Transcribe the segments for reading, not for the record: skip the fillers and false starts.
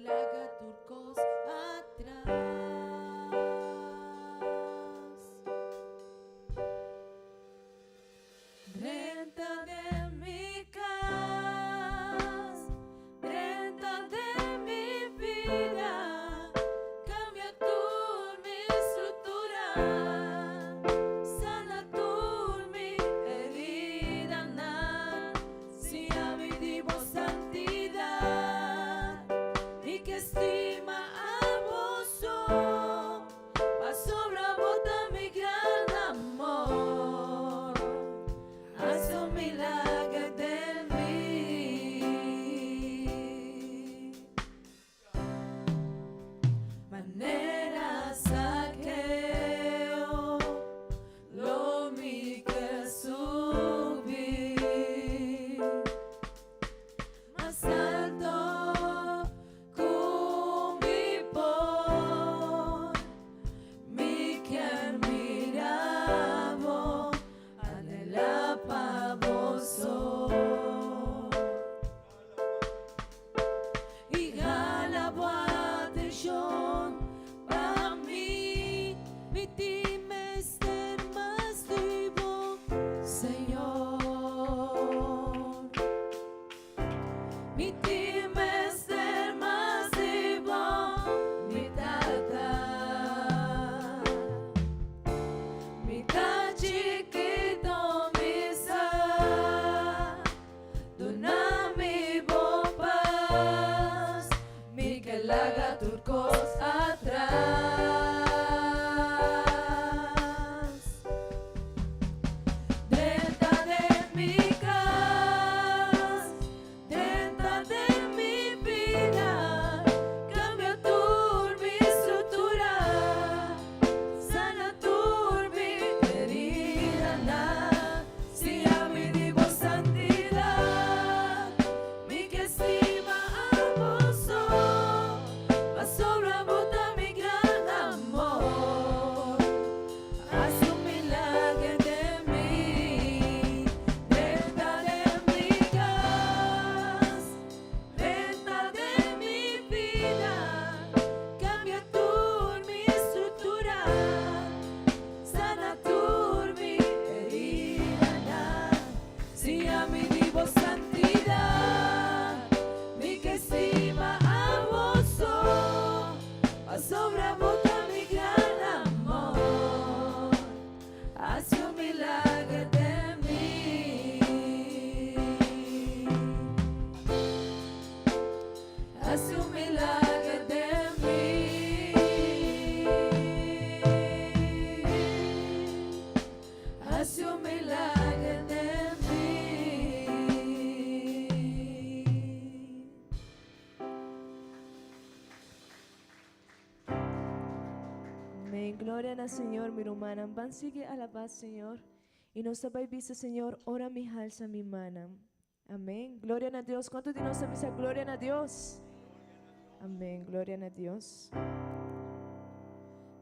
laga tur kos atras. Drenta den mi kas, drenta den mi bida, kambia tur mi struktura, sana tur mi heridanan, siña mi di bo santidat, mi ke stima abo so. Pasobra bo ta mi gran amor, hasi un milager den mi. Manera Zakeo lo mi ke subi. Mas alto ku mi por, mi kier mira bo, anhela pa bo so. I hala bo atenshon pa mi, mi tin mester mas di bo, Señor. Mi tin mester mas di bo, mi Tata. Mi ta chikito, mi sa. Duna mi bo pas, mi ke laga tur kos atras. Drenta den mi kas, drenta den mi bida, kambia tur mi struktura, sana tur mi heridanan, siña mi di bo santidat, mi ke stima abo so, pasobra bo ta mi gran amor. Hasi un milager den mi, drenta den mi kas, drenta den mi bida, kambia tur mi struktura, sana tur mi heridanan, siña mi di bo santidat, mi ke stima abo so. Pasobra bo ta mi gran amor, hasi un milager den mi. Hasi un milager den mi. Hasi un milager den mi. Amén. Gloria na Señor, mi rumannan. Ban sigui alabá Señor. I nos ta bai bisa Señor, ora mi halsa mi mannan. Amén. Gloria na Dios. Kuantu di nos ta bisa gloria na Dios? Amén. Gloria na Dios.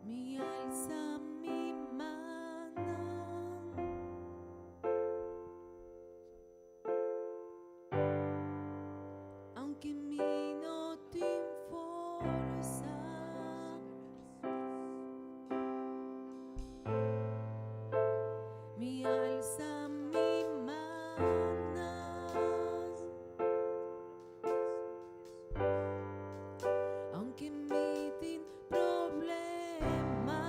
Mi alsa mi mannan. Aunke mi no tin forsa, mi alsa mi mannan. Aunke mi tin problema.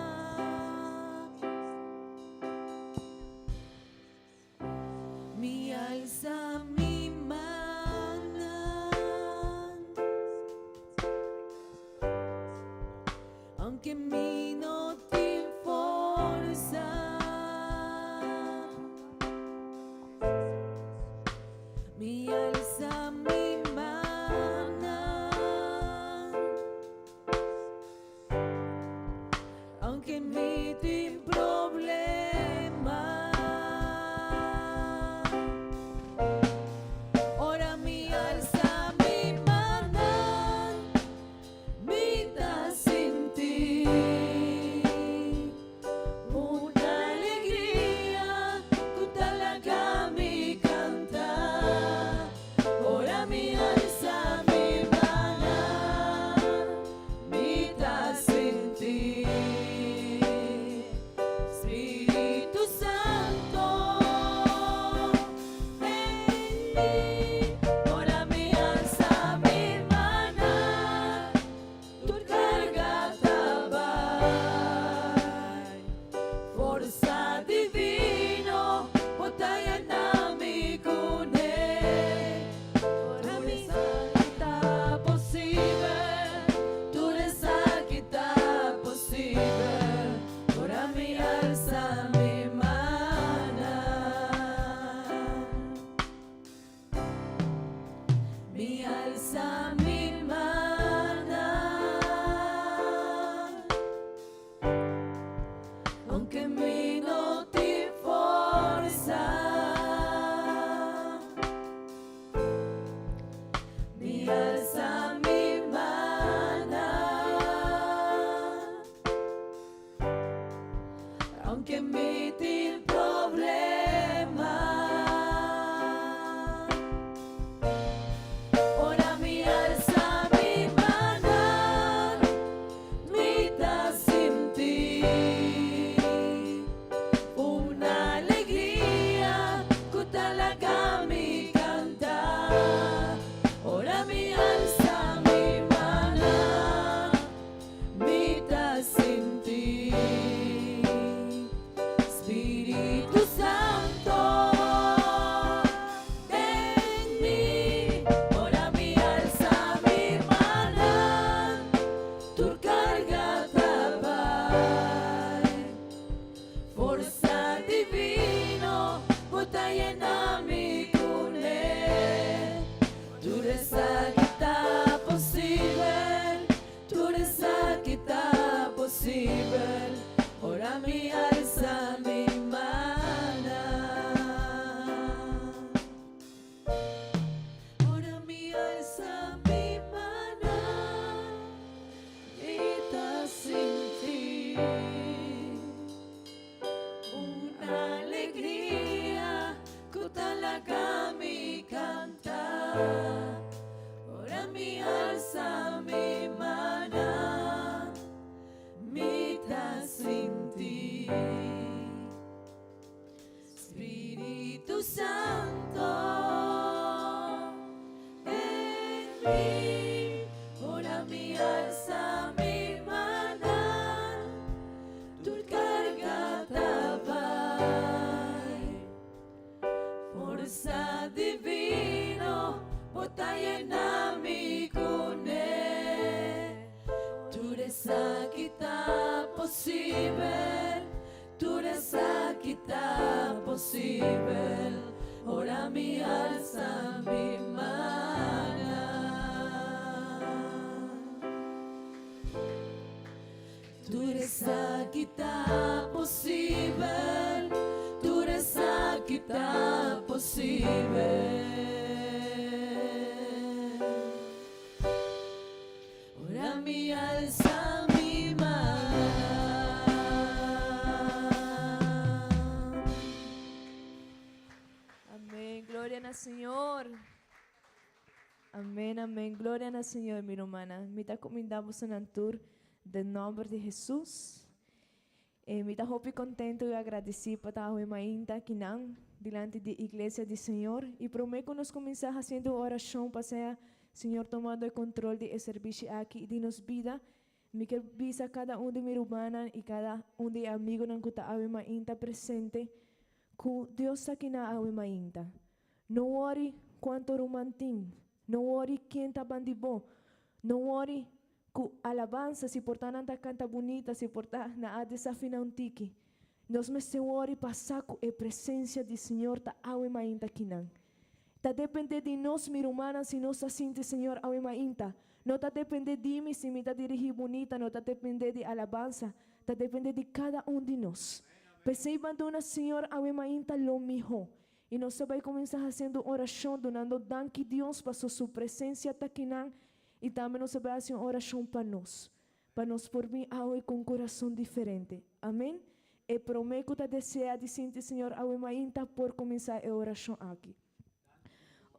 posibel ora mi alsa mi mannan. Tur esaki ta posibel, tur esaki ta posibel. Ora mi alsa mi man. Amén. Gloria na Señor. Amén, amén. Gloria na Señor, mi rumannan. Mi ta kuminda bosonan tur den nòmber di Hesus. E mi ta hopi kontentu i agradesí pa ta awe mainta akinan dilanti di Iglesia di Señor. I promé ku nos kuminsá hasiendo un orashon pa sea Señor tomando e kontrol di e serbishi aki i di nos bida, mi ke bisa kada un di mi rumannan i kada un di e amigunan ku ta awe mainta presente ku Dios ta akinan awe mainta. No wòri kuantu ruman tin, no wòri ken ta bandi bo, no wòri ku alabansa si por ta nan ta kanta bunita, si por ta nan a desafina un tiki. Nos mester wòri pa sa ku e presensia di Señor ta awe mainta kinan. Ta depende di nos, mi rumannan, si nos ta sinti Señor awe mainta. No ta depende di mi si mi ta dirigí bunita, no ta depende di alabansa, ta depende di kada un di nos. P'esei ban duna Señor awe mainta lo mihó. I nos ta bai kuminsá hasiendo un orashon dunando danki Dios paso su presensia ta kinan i tambe nos ta bai hasi un orashon pa nos, pa nos por bin awe ku un kurason diferente. Amen. E promé ku ta deseá di sinti Señor awe mainta por kuminsá e orashon aki.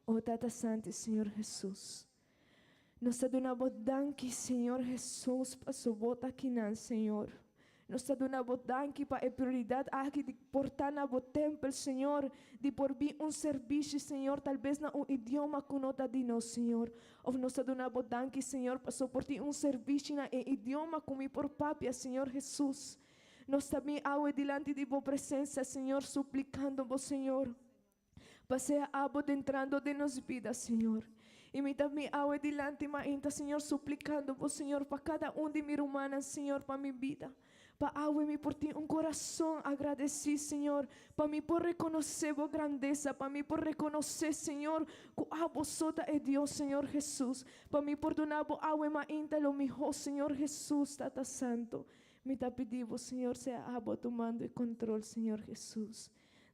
O Tata Santu i Señor Hesus, nos ta duna Bo danki, Señor Hesus, paso Bo ta kinan, Señor. Nos ta duna Bo danki pa e prioridat aki di por ta na Bo tempel, Señor, di por bin un serbishi, Señor, tal bes na un idioma ku no ta di nos, Señor. Of nos ta duna Bo danki, Señor, paso por tin un serbishi na e idioma ku mi por papia, Señor Hesus. Nos ta bin awe dilanti di Bo presensia, Señor, suplikando Bo, Señor. Pa sea abo dentrando den nos bida, Señor. I mi ta mi awe dilanti mainta, Señor, suplicando Bo, Señor, pa cada un di mi rumannan, Señor, pa mi bida. Pa awe mi por tin un corazon agradeci, Señor, pa mi por reconoce Bo grandeza, pa mi por reconoce, Señor, cu abo so ta e Dios, Señor Jesus. Pa mi por duna Bo awe mainta lo miho, Señor Jesus, Tata Santo. Mi ta pidi Bo, Señor, sea abo tumando e control, Señor Jesus.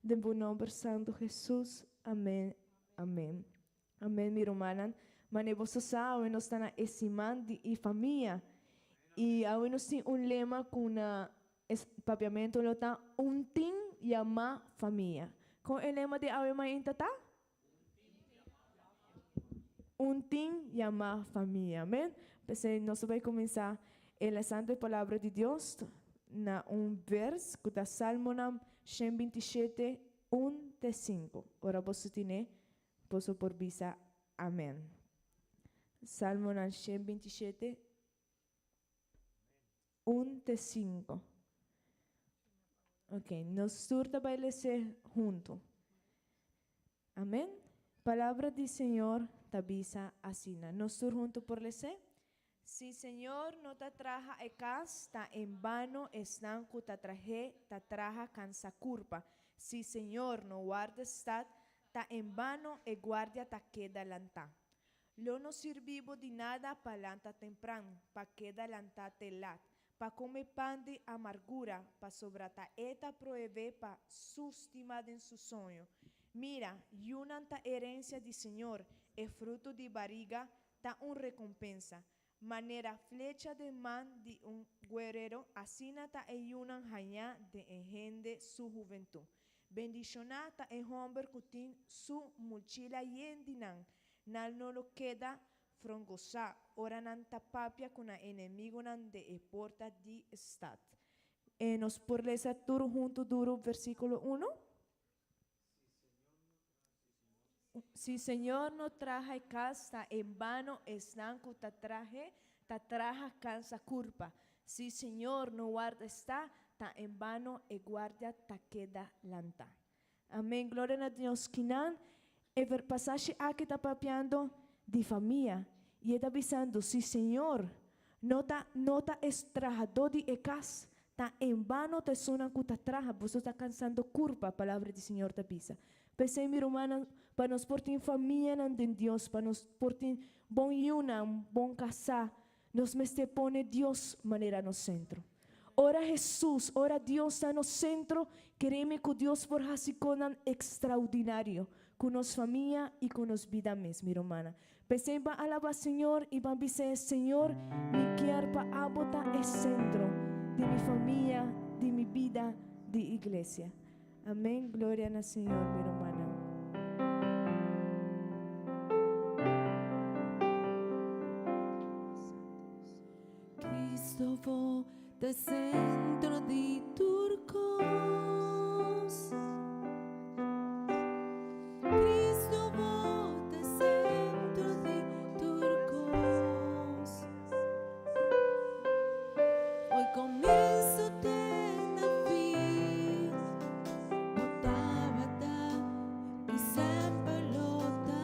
Den bo nomber santo Jesus amen amen amen mi rumannan mane boso sa awe nos ta na e siman di e famia y awe nos tin un lema cu na papiamento lo ta un tin yama famia con e lema di awe mainta ta? Un tin yamá famia. Amén. P'esei nos ta bai kuminsá e lesando e Palabra di Dios na un bers ku ta Salmonan 127, un te sinku. Ora boso tine, boso por bisa amén. Salmonan 127, un te sinku. Ok, nos tur ta bai les'é huntu. Amen. Palabra di Señor ta bisa asina. Nos tur huntu por les'é? Si Señor no ta traha e kas, ta en bano esnan ku ta trah'é ta traha kansa kurpa. Si Señor no warda stat, ta en bano e guardia ta keda lantá. Lo no sirbi bo di nada pa lanta tempran, pa keda lantá te lat, pa come pan di amargura, pasobra ta e ta prohebé pa su stima den su soño. Mira, yunan ta herencia di Señor, e fruto di bariga ta un recompensa. Manera flecha den man di un guerero, asina ta e yunan hañá den e hende su huventud. Bendishoná ta e hòmber ku tin su mulchila yen di nan, nan no lo keda frongosá ora nan ta papia ku nan enemigunan den e porta di stat. E nos por lesa tur huntu duru versíkulo uno? Si Señor no traha e kas, ta en bano esnan ku ta trah'é ta traha kansa kurpa. Si Señor no warda sta, ta en bano e guardia ta keda lantá. Amén, gloria na Dios. Kinan e pasashi aki ta papiando di famia i e ta bisando si Señor no ta no ta es trahadó di e kas. Ta en vano ta esunnan ku ta traha, boso ta kansando kurpa, palabra di Señor ta bisa. P'esei, mi rumannan, pa nos por tin famianan den Dios, pa nos por tin bon yunan, bon kasá, nos mester pone Dios manera nos sentro. Ora Hesus, ora Dios ta nos sentro, keremi ku Dios por hasi konan ekstraordinario ku nos famia i ku nos bida mes, mi rumannan. P'esei ban alabá Señor i ban bis'é, Señor, mi kier pa abo ta e sentro di mi famia, di mi bida, di iglesia. Amén, gloria na Señor, mi rumannan. Cristo bo ta centro di tur cos. Cristo bo ta centro di tur cos. Hoy comienzo te na fin. Bo tabata y semper lo ta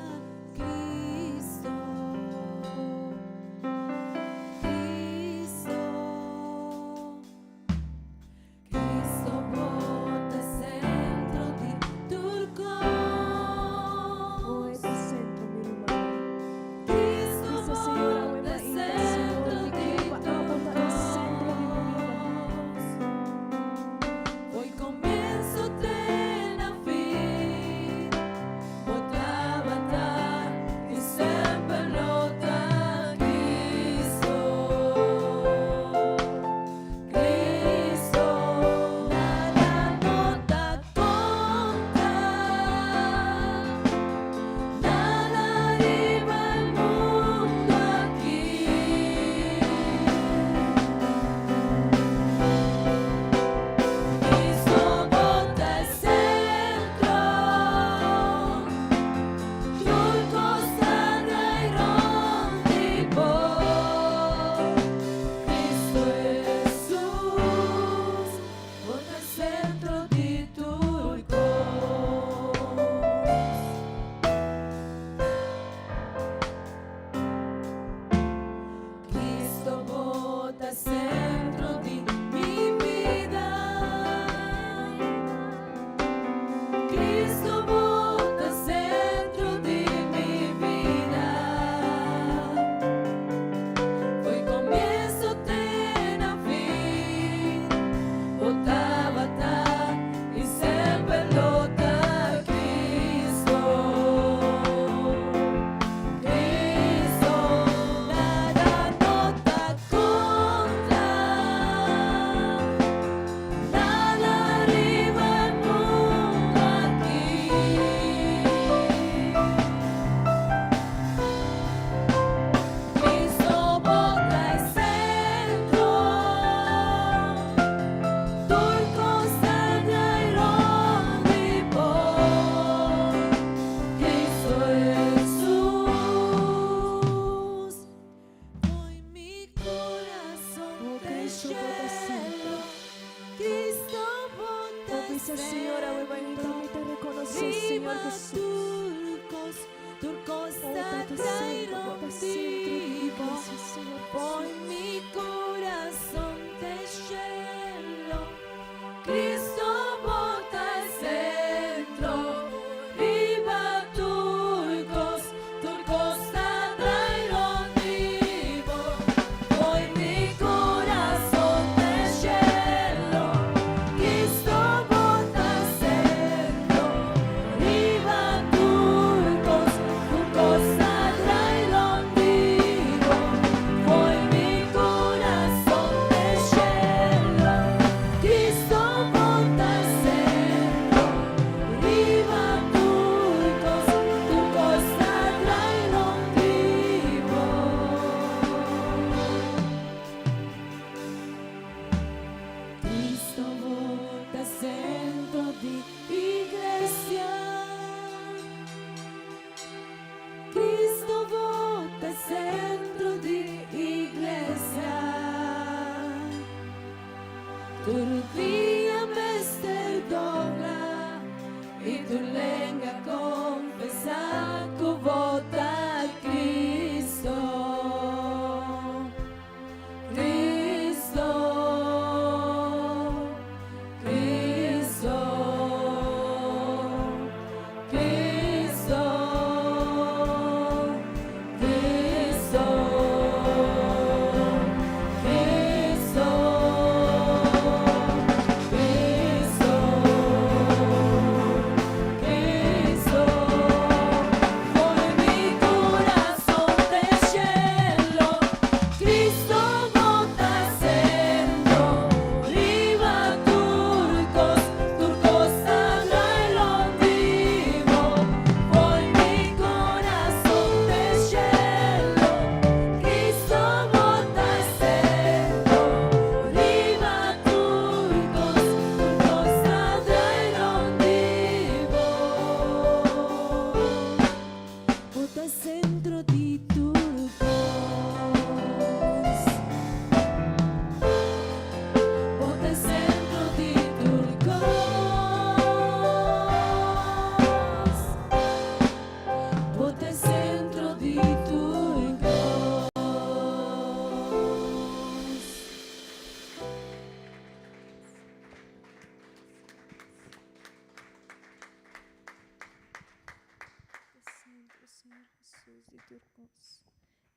Cristo. Cristo. Cristo bo ta centro di tur Bo cos. ta sentro, mi ruman. Cristo Bisa, Señor, bo awe ta mainta, Señor, centro mi di kier pa tur abo ta e sentro di mi bida. cos. Hoy comienzo te na fin. Bo tabata y semper lo ta Cristo. Cristo, nada no ta conta. Nada riba e mundo aki. Cristo bo ta centro. Tur cos ta rond di bo. Cristo Jesus, bo ta centro di tur cos. Cristo bo ta centro di mi bida. Cristo bo ta centro di mi bida. Foi comienzo te na fin. Bo tabata y semper lo ta Cristo. Cristo, nada no ta conta. Nada riba e mundo aki. Cristo bo ta centro. Tur cos ta rond di bo. Cristo Jesus, Hoy mi corazón Oh, te Cristo bo ta centro. lleno. Cristo Oh, bo ta bisa, Señor, awe mainta mi ta reconoce, Señor Riba Jesus. tur cos, tur cos Oh, ta centro, bo ta centro di di bo. iglesia, Señor Hoy Jesus. mi corazón te lleno. Cristo bo ta centro. Riba tur cos, tur cos ta rond di bo. Hoy mi corazón te lleno. Cristo bo ta centro. Riba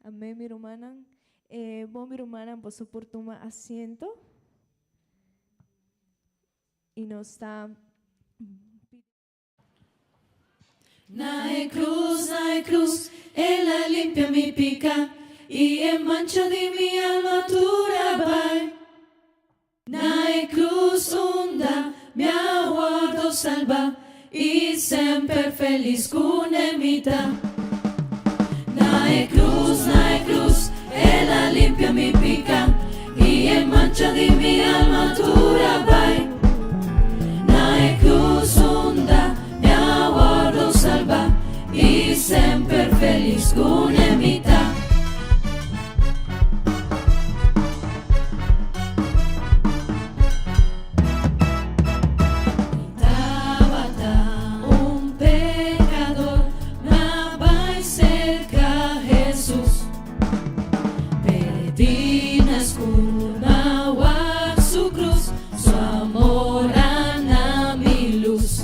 Amén, mi rumannan. Eh, bon, mi rumannan, boso por tuma asiento. I nos ta Na e cruz, na e cruz, El a limpia mi pica y e mancha di mi alma tur a bai. Na e cruz unda mi a wordo salba y semper feliz cune mi ta. Na e cruz, na e cruz, El a limpia mi pica y e mancha di mi alma tur a bai. Na e cruz unda mi a wordo salba y semper feliz cune mi ta. Mi tabata un pecador, m'a bai cerca Jesus. Perdí na scur, m'a wak su cruz, su amor a na mi luz.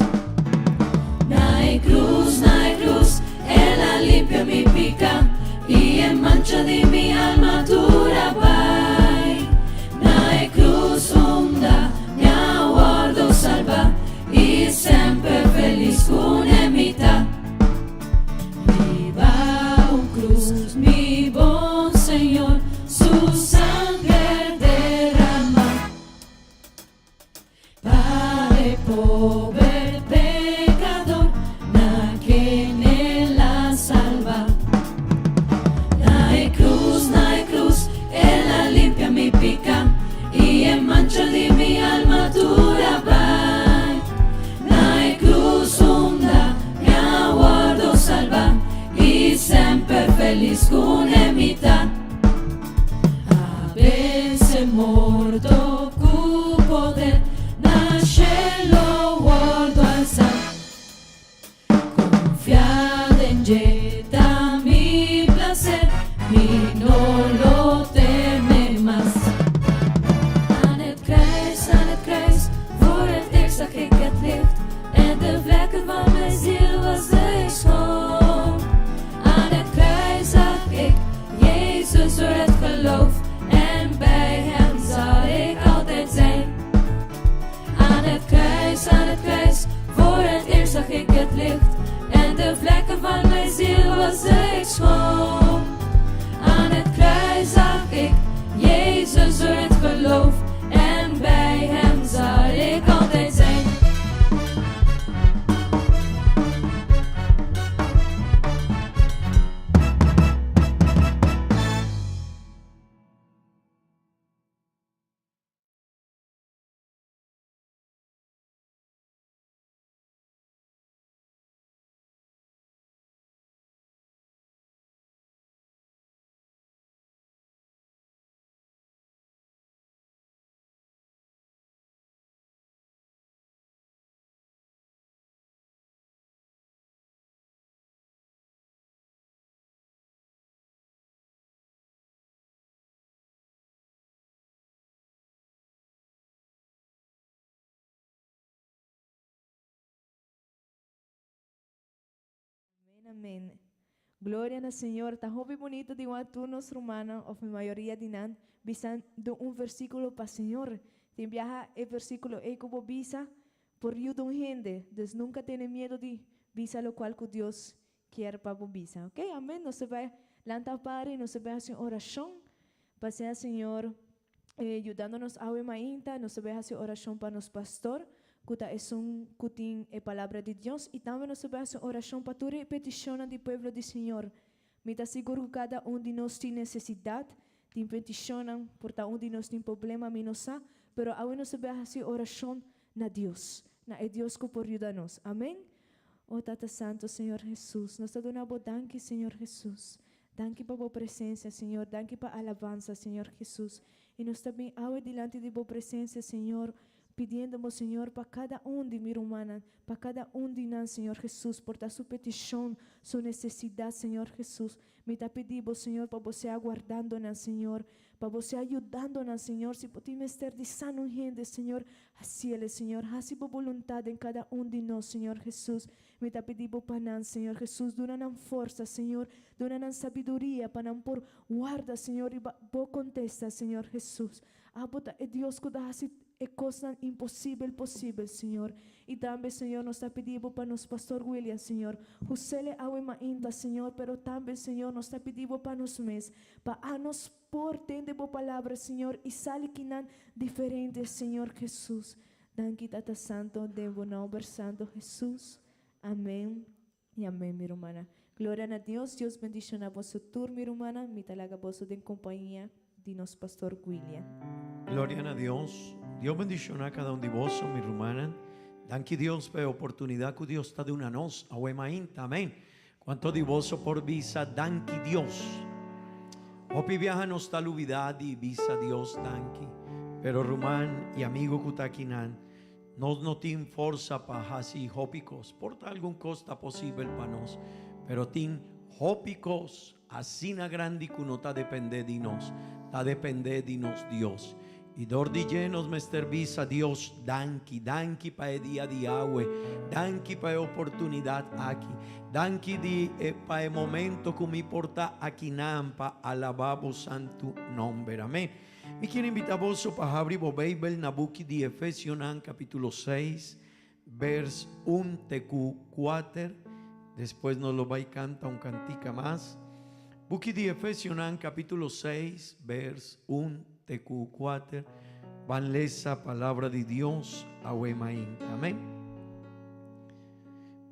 Na e cruz, na e cruz, El a limpia mi pica y e mancha di mi alma tur a bai. Na e cruz unda mi a wordo salba y semper feliz cune mi ta. Riba un cruz, mi bon Señor, su sanger derama. Pa e pober pecador, na ken El a salba. Na e cruz, na e cruz, El a limpia mi pica y e mancha di mi alma tur a bai. Na e cruz unda mi a wordo salba y semper feliz cune mi ta. A vence morto cu poder, na cielo wordo alza. Confia den dje ta mi placer, mi no lo teme mas. Aan het kruis, aan het kruis, voor het eerst zag ik het licht. En de vlekken van mijn ziel was ik schoon. Aan het kruis zag ik Jezus door het geloof. En bij hem zal ik altijd zijn. Aan het kruis, aan het kruis, voor het eerst zag ik het licht. En de vlekken van mijn ziel was ik schoon. Aan het kruis zag ik Jezus door het geloof. En bij hem zal ik altijd zijn. Amen, amen. Gloria na Señor. Ta hopi bonito di wak tur nos rumannan, of mayoria di nan, bisando un versículo pa Señor. Tin biaha e versículo ei ku bo bisa por yuda un hende. Dus nunca tene miedo di bisa locual ku Dios kier pa bo bisa. Ok, amen. Nos ta bai lanta pari, nos ta bai hasi un orashon pa sea Señor eh, yudando nos awe mainta. Nos ta bai hasi orashon pa nos pastor, ku ta esun ku tin e palabra di Dios. I tambe nos ta bai hasi orashon pa tur e petishonnan di pueblo di Señor. Mi ta sigur ku kada un di nos tin nesesidat, tin petishonnan, por ta un di nos tin problema, mi no sa, pero awe nos ta bai hasi orashon na Dios, na e Dios ku por yuda nos. Amen. O Tata Santo, Señor Jesus, nos ta duna Bo danki, Señor Jesus. Danki pa Bo presencia, Señor. Danki pa alabansa, Señor Jesus. I nos ta bin awe dilanti di Bo presencia, Señor, pidiendo Bo, Señor, pa kada un di mi rumannan, pa kada un di nan, Señor Jesus, por ta su petishon, su nesesidat, Señor Jesus. Mi ta pidi Bo, Señor, pa Bo sea guardando nan, Señor. Pa Bo sea yudando nan, Señor. Si Bo tin mester di sana un hende, Señor, haciele, Señor. Haci Bo boluntad den cada un di nos, Señor Jesus. Mi ta pidi Bo pa nan, Señor Jesus. Duna nan forsa, Señor. Duna nan sabiduria pa nan por warda, Señor, riba Bo contesta, Señor Jesus. Abo ta e Dios cu ta haci e cosnan imposibel posibel, Señor. Y tambe, Señor, nos ta pidi Bo pa nos Pastor William, Señor. Husele awe mainta, Señor, pero tambe, Señor, nos ta pidi Bo pa nos mes, pa anos por tende Bo palabra, Señor, y sali kinan diferente, Señor Jesus. Danki, Tata Santo, den Bo nomber Santo Jesus. Amen y amen, mi rumannan. Gloria na Dios. Dios bendiciona boso tur, mi rumannan. Mi ta laga boso den compañia di nos Pastor William. Gloria na Dios. Dios bendiciona cada un di boso, mi rumannan. Danki Dios pa e oportunidad cu Dios ta duna nos awe mainta. Amen. Cuanto di boso por bisa danki Dios? Hopi biaha nos ta lubida di bisa Dios danki. Pero ruman y amigo cu ta akinan, nos no tin forsa pa haci hopi cos. Por ta algun cos ta posibel pa nos, pero tin hopi cos asina grandi cu no ta depende di nos, ta depende di nos Dios. Y dor di dje nos mester bisa Dios danki, danki pa e dia di awe, danki pa e oportunidad aki, danki di e pa e momento cu mi por ta akinan pa alaba bo santu nomber. Amen. Mi kier invita boso pa habri bo Bijbel na buki di Efesionan capitulo 6, vers 1 te cu 4. Despues nos lo bay canta un cantica mas. Buki di Efesionan capitulo 6, vers 1 te cu 4. Ban lesa palabra di Dios awe mainta. Amen.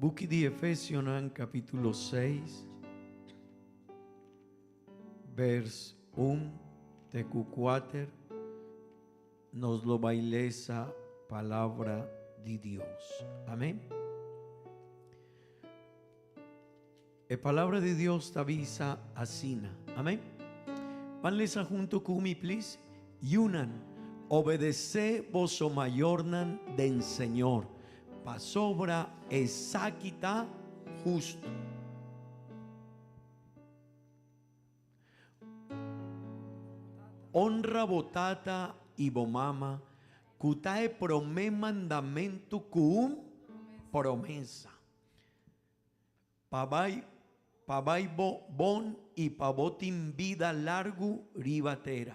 Buki di Efesionan capitulo 6, vers 1 te cu 4. Nos lo bai lesa palabra di Dios. Amen. E palabra di Dios ta bisa asina. Amen. Ban lesa hunto ku mi, please. Yunan, obedesé boso mayornan den Señor, pasobra esaki ta hustu. Honra bo tata i bo mama, ku ta e promé mandamentu ku un promesa, pa bai pa bai bo bon i pa bo tin bida largu riba tera.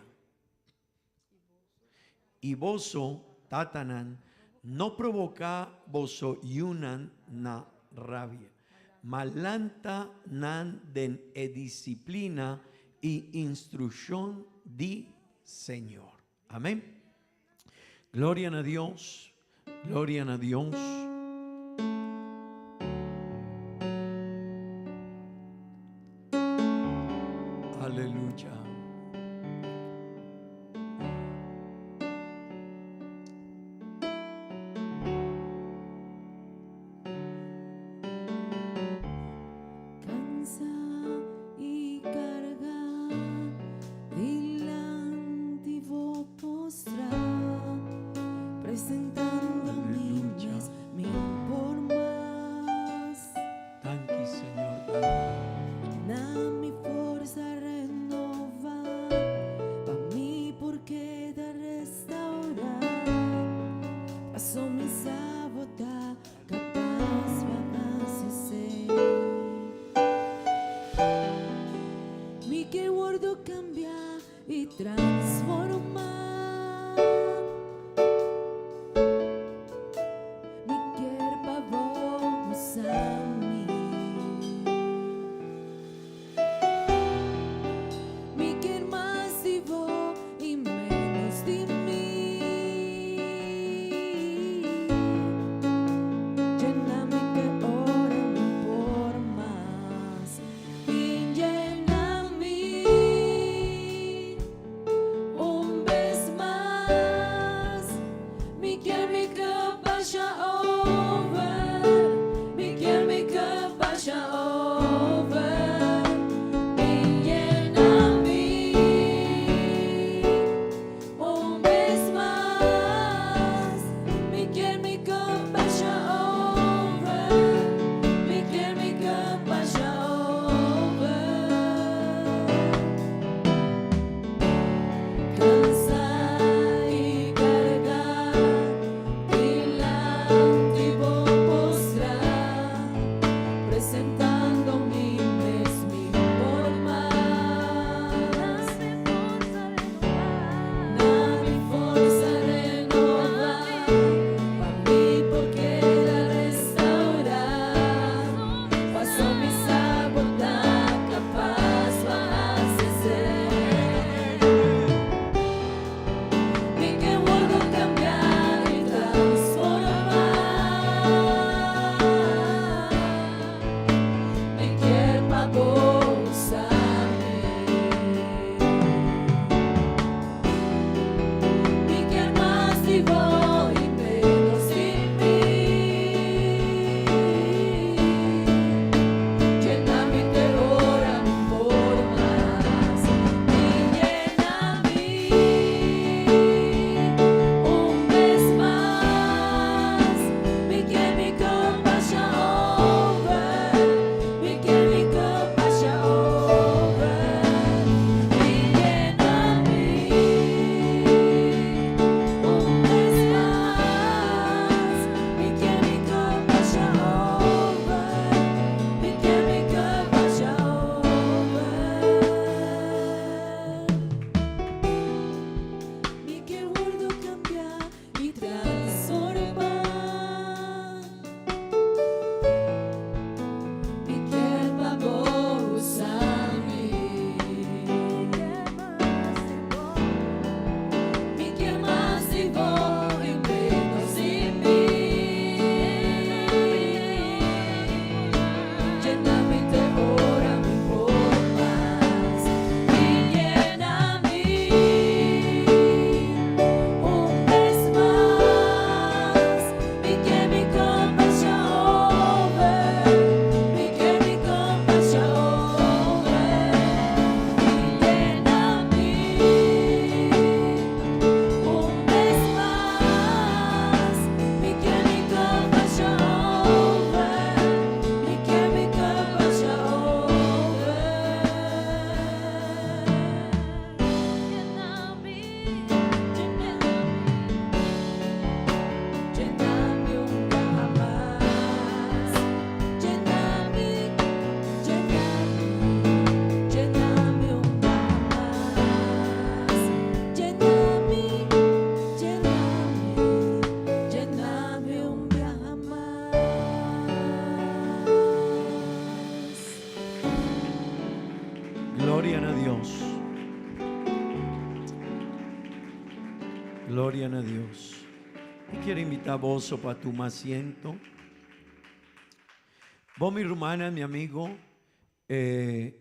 I boso, tatanan, no provoká boso yunan na rabia, ma lanta nan den e disiplina i instrukshon di Señor. Amén. Gloria na Dios, gloria na Dios. Aleluya. Cansa y carga dilanti bo postra, presentando mi Aleluya. mes, mi Gloria na Dios. Mi kier invita boso pa tuma asiento. Bo mi rumannan, mi amigo, eh,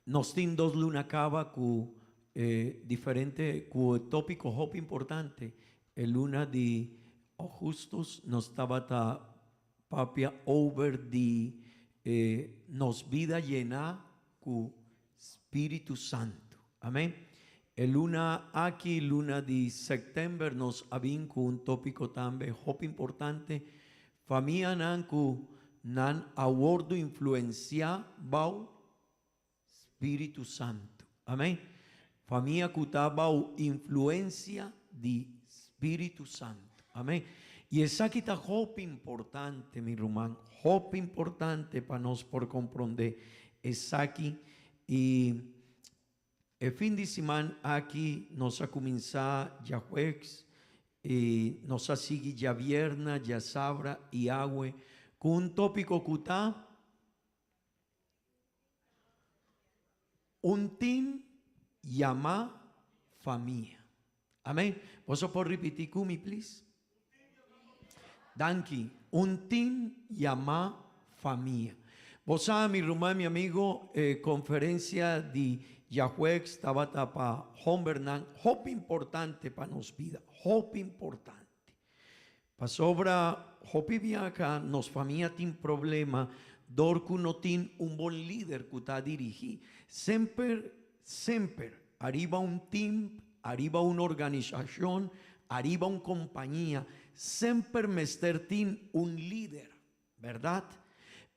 nos tin dos luna caba cu eh, diferente, cu topico hopi importante. E luna di augustus nos tabata papia over di eh, nos bida yena cu Spiritu Santu. Amen. E luna aki, luna di september, nos a bin cu un topico tambe hopi importante, Famianan cu nan a wordo influencia bao Spiritu Santu. Amen. Famia cu ta bao influencia di Spiritu Santu. Amen. Y esaki ta hopi importante, mi ruman, hopi importante pa nos por comprende esaki. Y e fin di siman aki nos a cuminsa djajueves y nos a sigui djavierna, djasabra y awe cu un topico cu ta Un team yama famia. Amen. Boso por ripiti cu mi please? Danki. Un team yama famia. Bo sa mi ruman, mi amigo, e conferencia di djajueves tabata pa hombernan hopi importante pa nos bida. Hopi importante. Pasobra hopi biaha nos famia tin problema dor ku no tin un bon lider ku ta dirigí. Semper, semper ariba un tim, ariba un organisashon, ariba un kompania, semper mester tin un lider. Berdad?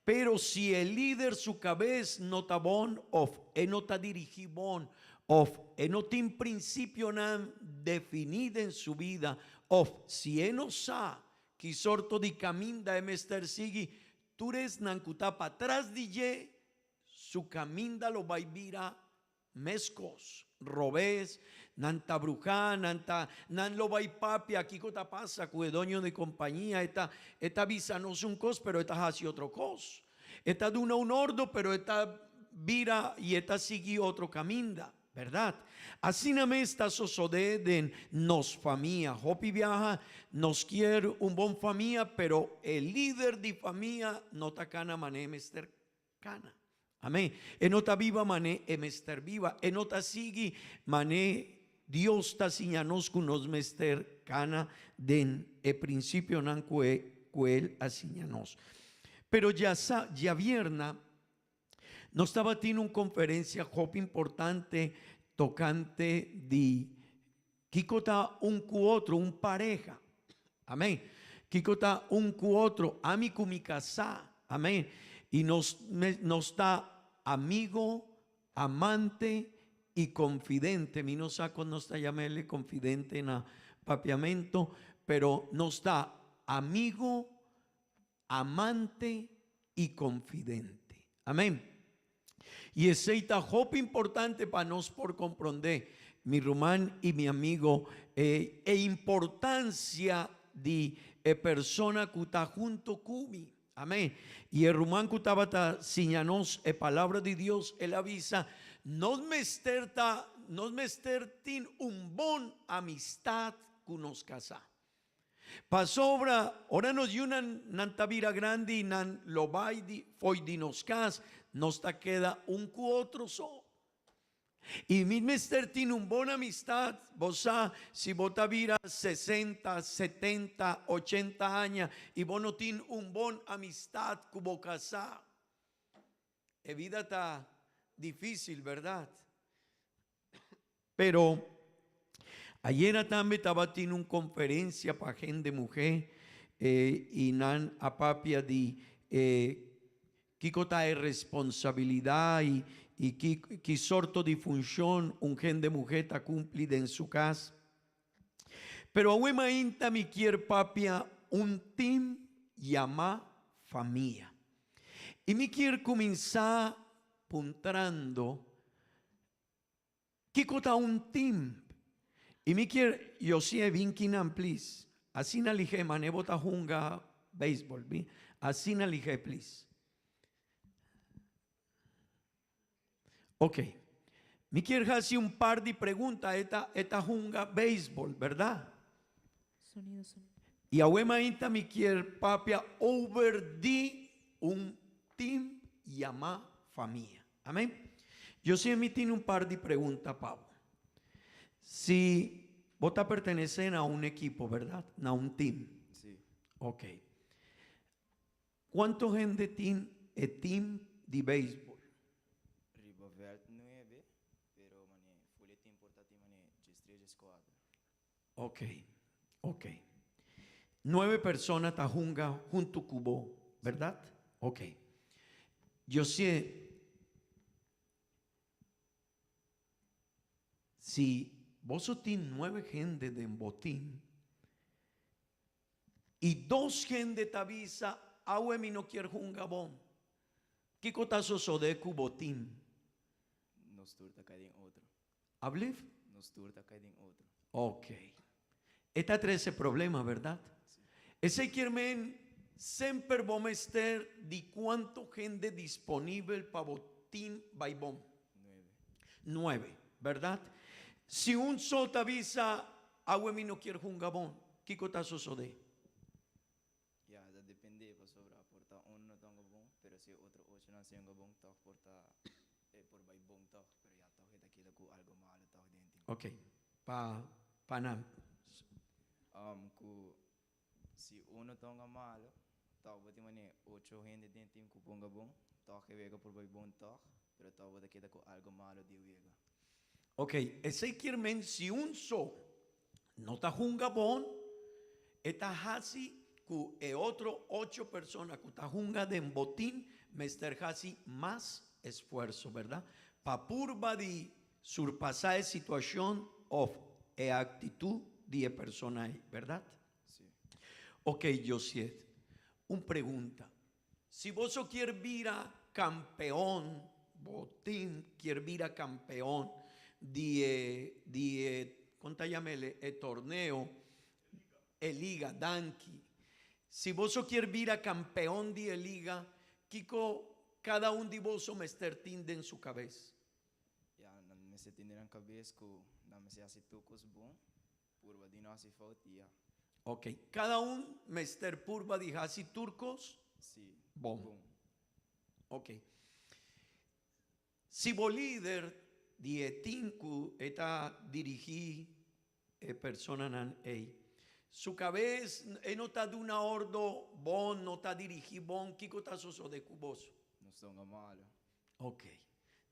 Pero si e lider su cabes no ta bon of e no ta dirigi bon of e no tin principionan defini den su bida of si e no sa ki sorto di caminda e mester sigui, tur esnan cu ta patras di dje su caminda lo bay bira Meskos, robes, nan ta bruhá, nan ta, nan lo bai papia kiko ta pasa ku e doño di kompañia, e ta, e ta bisa nos un kos pero e ta hasi otro kos. E ta duna un ordo pero e ta bira i e ta sigui otro kaminda, bèrdat? Asina mes ta sosodé den nos famia. Hopi biaha nos kier un bon famia pero e lider di famia no ta kana manera mester Kana. Amén. E no ta biba mané e mester biba. E no ta sigui mané Dios ta siña nos ku nos mester kana den e prinsipionan ku e ku El a siña nos. Pero djasa djavierna nos tabatin un konferensia hopi importante tokante di kiko ta un ku otro, un pareha. Amén. Kiko ta un ku otro, ami ku mi kasá. Amén. I nos nos ta amigo, amante i konfidente. Mi no sa kon nos ta yam'el konfidente na papiamento, pero nos ta amigo, amante i konfidente. Amén. I esei ta hopi importante pa nos por komprondé, mi ruman i mi amigo, e e importansia di e persona ku ta hunto ku mi. Amén. I e ruman ku tabata siña nos e Palabra di Dios, el a bisa, Nos mester ta, nos mester tin un bon amistat ku nos kasá. Pasobra ora nos yunan nan ta bira grandi i nan lo bai di fo'i di nos kas, nos ta keda un ku otro so. I mi mester tin un bon amistat, bo sa, si bo ta bira sesenta, setenta, ochenta aña i bo no tin un bon amistat ku bo kasá, e bida ta difísil, bèrdat? Pero ayera tambe tabatin un conferencia pa hende muhe y nan a papia di kico ta e responsabilidad y ki sorto di funcion un hende muhe ta cumpli den su cas. Pero awe mainta mi kier papia un team yama famia. Y mi kier cuminsa puntrando Kiko ta un team? I mi kier Yosie bin kinan please. Asina lihé mane bo ta hunga beisbol bin asina lihé please. Ok. Mi kier hasi un par di pregunta e ta e ta hunga beisbol berdad? Sonido, sonido. I awe mainta mi kier papia over di un team yamá famia. Amén. José, mi tin un par di pregunta pa bo. Si bo ta pertenesé na un ekipo, bèrdat? Na un team. Sí. Ok. Kuantu hende tin e team di beisbol? Riba vèlt nuebe, pero manera full e team por ta tin manera diestres, dieskuater. Ok, ok. Nuebe persona ta hunga huntu ku bo, bèrdat? Ok. José, si boso tin nuebe hende den bo team i dos hende ta bisa, Awe mi no kier hunga bon, kiko ta sosodé ku bo team? Nos tur ta kai den otro. Ablief? Nos tur ta kai den otro. Ok. E ta trese problema, berdad? Esey kier men semper bo mester di cuanto hende disponibel pa bo team bay bon? Nuebe. Nuebe, berdad? Si un so ta bisa, Awe mi no kier hunga bon, kico ta sosode? Ya, ta depende pasobra por ta un no ta hunga bon, pero si e otro ochonan si hunga bon tog por ta e por bai bon tog, pero ya tog e ta keda ku algo malo tog den e tim. Ok, pa pa nan. Um, ku si uno ta hunga malo, tog bo tin manera ocho hende den e tim ku por hunga bon, tog e wega por bai bon tog, pero tog bo ta keda ku algo malo di e wega. Ok, esei kier men si un so no ta hunga bon, e ta hasi ku e otro ocho persona ku ta hunga den botin mester hasi mas esfuerso, bèrdat? Pa purba di surpasá e situashon òf e aktitut di e persona ei, bèrdat? Sí. Ok, Josiet, un pregunta. Si boso kier bira kampeon, bo tim kier bira kampeon di e, di e, kon ta yam'el, e torneo, e liga, danki. Si boso kier bira kampeon di e liga, kiko kada un di boso mester tin den su kabes? Ya, nan mester tin den nan kabes ku nan mester hasi tur kos bon. Purba di no hasi fout i ya. Ok, kada un mester purba di hasi tur kos? Si. Bon. Bon. Ok. Si bo lider di e tim ku e ta dirigí e personanan ei, su kabes e no ta duna ordo bon, no ta dirigí bon, kiko ta sosodé ku boso? Nos ta hunga malu. Ok.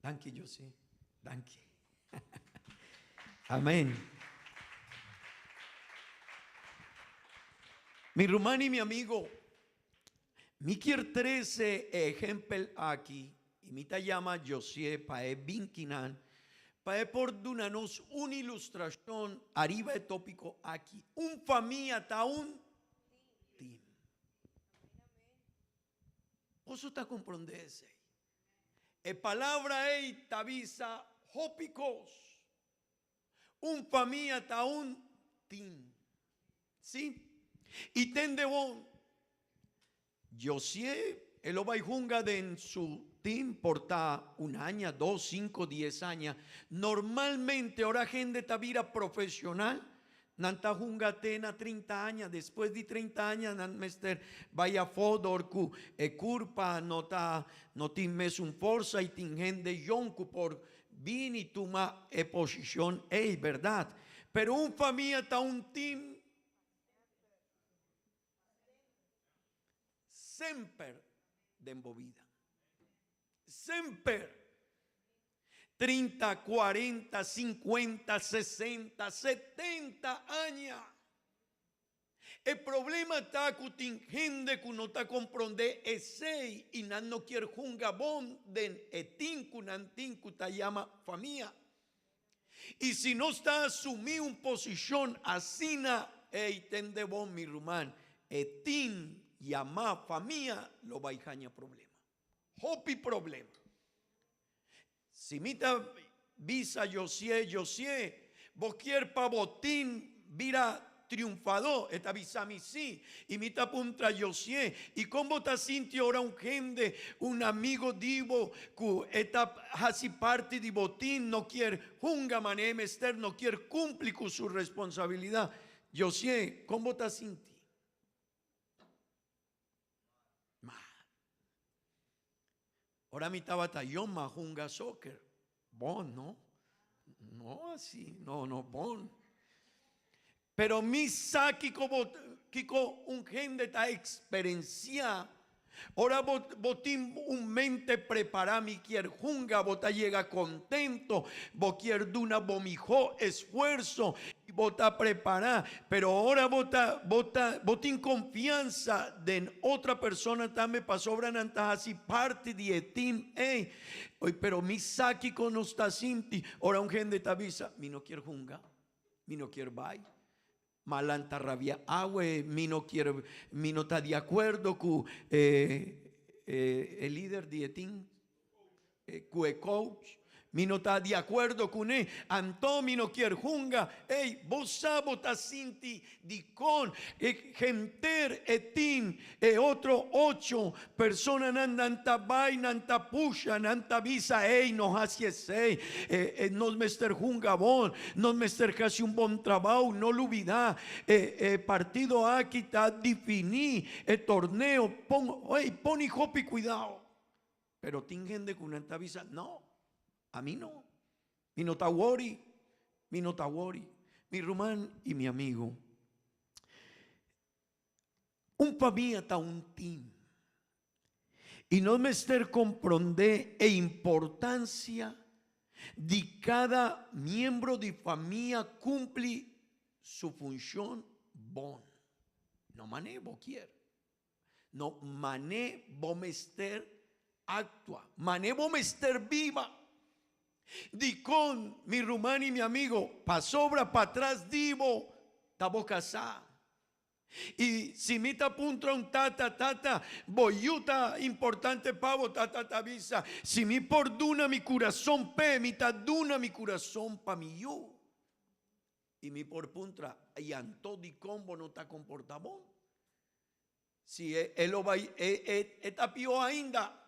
Danki José. Danki. Amén. Mi ruman y mi amigo, mi kier trece e ehempel aki y mi ta yama José pa e bin kinan pa e por duna nos un ilustracion ariba e topico aki. Un famia ta un team. Boso ta comprende esey? E palabra ei ta bisa hopi kos. Un famia ta un tim. Sí. I tende bon, Josié e lo bai hunga den su tim por ta un aña, dos, sinku, dies aña. Normalmente ora hende ta bira profesional, Nan ta hunga te na trinta aña, despues di trinta aña nan mester bai afó dor ku e kurpa no ta no tin mesun forsa i tin hende yòn ku por bini tuma e posishon ei, bèrdat? Pero un famia ta un tim semper den bo bida. Semper! 30, 40, 50, 60, 70 aña. E problema ta ku tin hende ku no ta komprondé esei i nan no kier hunga bon den e tin ku nan tin ku ta yama famia. I si nos ta asumí un posishon asina, ei tende bon mi ruman, e tin yamá famia lo bai haña problema. Hopi problema. Si mi ta bisa Josié, Josié, bo kier pa bo tin bira triunfadó? E ta bisa mi sí. I mi ta puntra Josié, i kon bo ta sinti ora un hende, un amigo di bo ku e ta hasi parti di bo tin, no kier hunga manera e mester, no kier kumpli ku su responsabilidat? Josie, kon bo ta sinti? Mal. Ora mi tabata yong m'a hunga soccer. Bon, no? No así, no, no, bon. Pero mi sa kiko bo, kiko un hende ta experiencia. Ora bo, bo tin un mente prepara, mi kier hunga, bo ta yega contento, bo kier duna bo miho esfuerzo y bo ta prepara. Pero ora bo ta, bo ta, bo tin confianza den otra persona tambe pasobra nan ta haci parti di e team ey. Oy, pero mi sa kiko nos ta sinti ora un hende ta bisa, mi no kier hunga, mi no kier bay. Malan ta rabia awe, mi no kier, mi no ta di acuerdo cu e, e, e lider di e team, cu e coach. Mi no ta di acuerdo cune, anto mi no kier hunga. Ey, bo sa bo ta sinti dicon e henter e team, e otro ocho personanan nan ta bay, nan ta pusha, nan ta bisa, ey, no haci esey, e, e, nos mester hunga bon, nos mester haci un bon trabao, no lubida, e, e partido aki ta defini e torneo, pon, ey, poni hopi cuidao. Pero tin hende ku nan ta bisa, No, ami no. Mi no ta wori, mi no ta wori. Mi ruman i mi amigu, un famia ta un team. I nos mester komprondé e importansia di kada miembro di famia kumpli su funshon bon. No manera bo kier. No mané bo mester actua, mané bo mester biba. Dicon, mi ruman y mi amigo, pasobra patras di bo ta bo casá. Y si mi ta puntra un tata, Tata, bo yu ta importante pa bo? Tata ta bisa, Si mi por duna mi curason p'e, mi ta duna mi curason pa mi yu. Y mi por puntra, Y anto dicon bo no ta comporta bon? Si e lo bai, e, e, e ta pió ainda.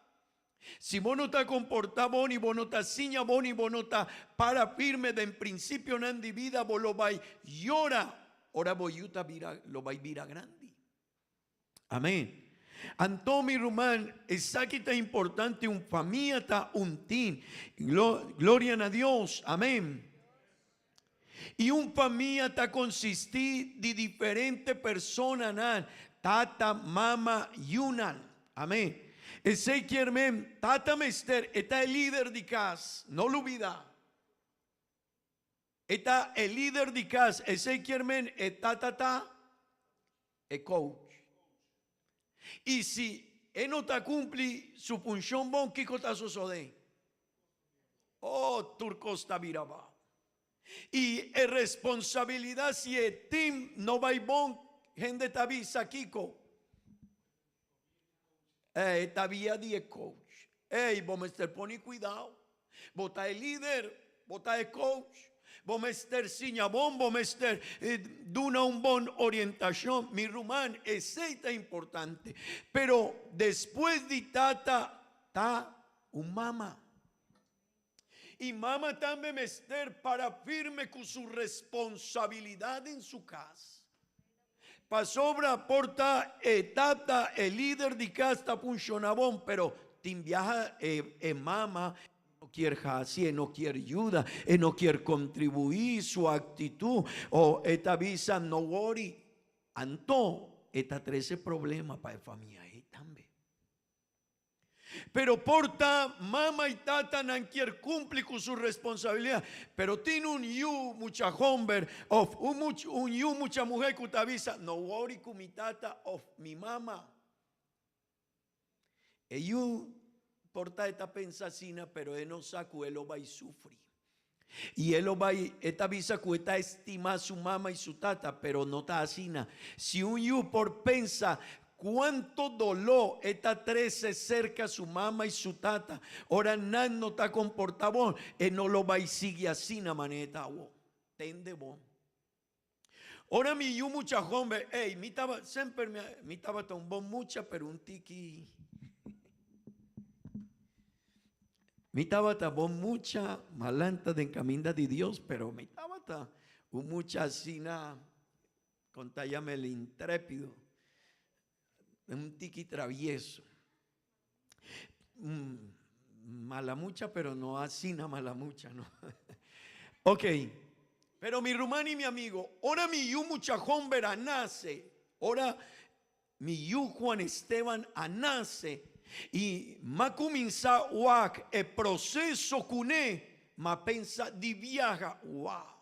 Si bo no ta comporta bon y bo no ta siña bon y bo no ta para firme den principionan di bida, bo lo bai yora ora bo yu ta bira, lo bai bira grandi. Amén. Anto mi ruman, esaki ta importante, un famia ta un team. Gloria na Dios. Amén. I un famia ta konsistí di diferente personanan, tata, mama, yunan. Amén. Esei kier men, tata mester, e ta e lider di kas, no lubidá. E ta e lider di kas, esei kier men e tata ta e coach. I si e no ta kumpli su funshon bon, kiko ta sosodé? Oh, tur kos ta bira bao. I e responsabilidat si e team no bai bon, hende ta bisa kiko? E ta via di e coach. Ey, bo mester pone cuidao. Bo ta e lider, bo ta e coach. Bo mester siña bon, bo mester duna un bon orientacion. Mi ruman, esey ta importante. Pero despues di tata ta un mama. I mama tambe mester para firme ku su responsabilidat den su kas. Pasobra por ta e tata, e lider di kas ta funshoná bon, pero tin biaha e e mama no kier hasi, e no kier yuda, e no kier kontribuí, su aktitut o e ta bisa no wori. Anto e ta trese problema pa e famia ei tambe. Pero por ta mama y tata nan kier cumpli cu su responsabilidad, pero tin un yu mucha homber of un un yu mucha muher cu ta bisa, no worry cu mi tata of mi mama. E yu por ta e ta pensa asina, pero e no sa cu e lo bay sufri. Y e lo bay, e ta bisa cu e ta estima su mama y su tata, pero no ta asina. Si un yu por pensa cuanto doló e ta trece cerca su mama y su tata, ora nan no ta comporta bon, e no lo bay sigui asina manera e ta awo. Tende bon. Ora mi yu mucha homber, ey, mi taba, semper mi, mi tabata un bon mucha, pero un tiki. Mi tabata bon mucha, malanta den caminda di Dios, pero mi tabata un mucha asina. Con ta yama el intrépido. Un tiki travieso. Mala mucha, pero no asina mala mucha, no. Ok. Pero mi ruman y mi amigo, ora mi yu mucha homber a nace, ora mi yu Juan Esteban a nace y m'a cuminsa wak e proceso cune, m'a pensa di biaha, wow!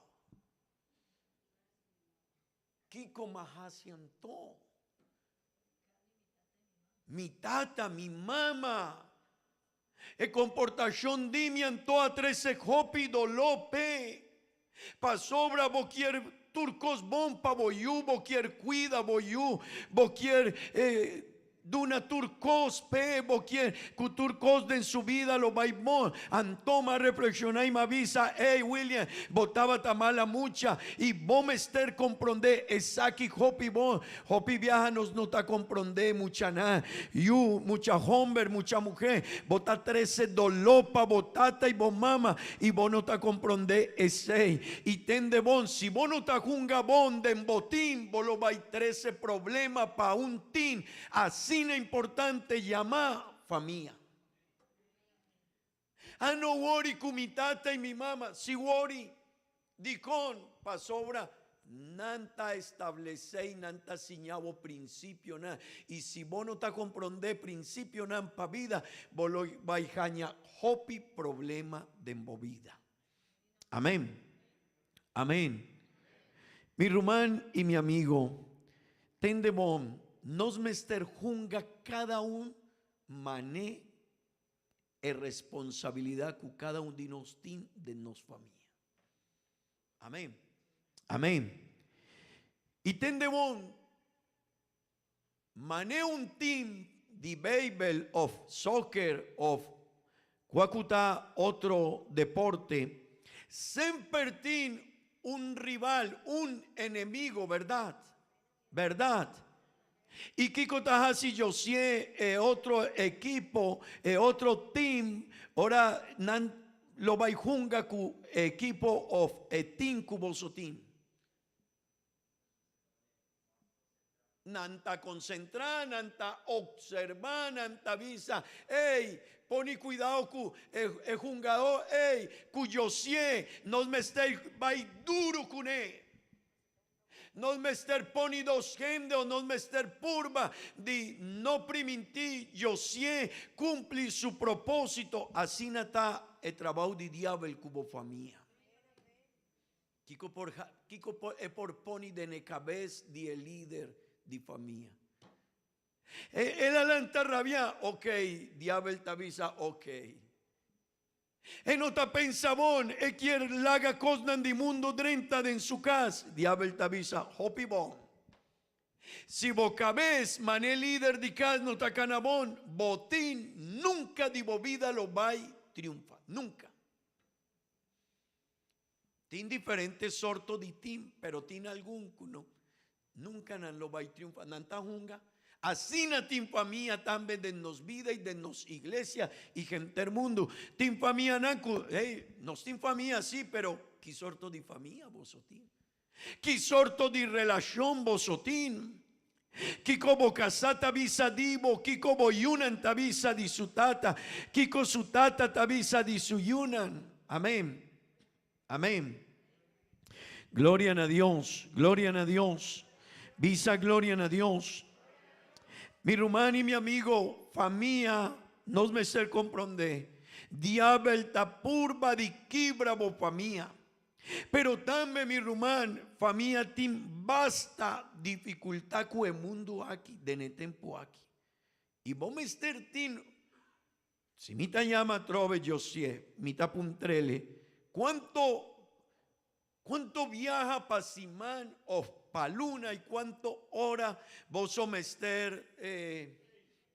Kiko m'a haci anto? Mi tata, mi mama, e comportacion di mi anto a trece hopi doló p'e. Pasobra bo kier tur cos bon pa bo yu, bo kier cuida bo yu, bo kier duna tur cos p'e, bo kier cu tur cos den su bida lo bay bon. Anto m'a reflexiona y m'a bisa, Ey William, bo tabata mala mucha y bo mester comprende esaki hopi bon. Hopi biaha nos no ta komprondé muchanan, yu, mucha homber, mucha muhé. Bo ta trese doló pa bo tata i bo mama i bo no ta komprondé esei. I tende bon, si bo no ta hunga bon den bo tin, bo lo bai trese problema pa un tin asina importante yamá famia. A no wori ku mi tata i mi mama, si wori. Dikon? Pasobra nan ta establesé i nan ta siña bo prinsipionan. I si bo no ta komprondé prinsipionan pa bida, bo lo bai haña hopi problema den bo bida. Amén. Amén. Mi ruman i mi amigo, tende bon, nos mester hunga kada un mané e responsabilidad cu cada un di nos tin den nos famia. Amén. Amén. Y tende bon, mane un team di beisbel of soccer of cua cu ta otro deporte, semper tin un rival, un enemigo, berdad? Berdad. Y kico ta haci Josié e otro equipo, e otro team, ora nan lo bay hunga cu e equipo of e team cu boso tin? Nan ta concentra, nan ta observa, nan ta bisa, Ey, poni cuidao cu e hungador ey, cu Josié, nos mester bay duro cune. Nos mester poni dos hende o nos mester purba di no primintí Josié cumpli su propósito. Asina ta e trabou di diabel cu bo famia. Kico por kico e por poni den e cabes di e lider di famia? El a lanta rabia? Ok, diabel ta bisa ok. E no ta pensa bon, e kier laga kosnan di mundu drenta den su kas. Diabel ta bisa, Hopi bon. Si bo kabes man'e lider di kas no ta kana bon, bo tin nunka di bo bida lo bai triunfa. Nunka. Tin diferente sorto di tin, pero tin algun ku no. Nunka nan lo bai triunfa. Nan ta hunga. Asina tin famia tambe den nos bida i den nos iglesia i henter mundu. Tin famianan ku, hey, nos tin famia si, pero ki sorto di famia boso tin? Ki sorto di relashon boso tin? Kiko bo kasá ta bisa di bo? Kiko bo yunan ta bisa di su tata? Kiko su tata ta bisa di su yunan? Amén. Amén. Gloria na Dios, gloria na Dios. Bisa gloria na Dios. Mi ruman y mi amigo, famia, nos mester comprende. Diabel ta purba di kibra bo famia. Pero tambe mi ruman, famia tin basta dificultad cu e mundo aki, den e tempo aki. Y bo mester tin Si mi ta yama atrobe Josié, mi ta puntr'el, Cuanto, cuanto biaha pa siman of pa luna y cuanto ora boso mester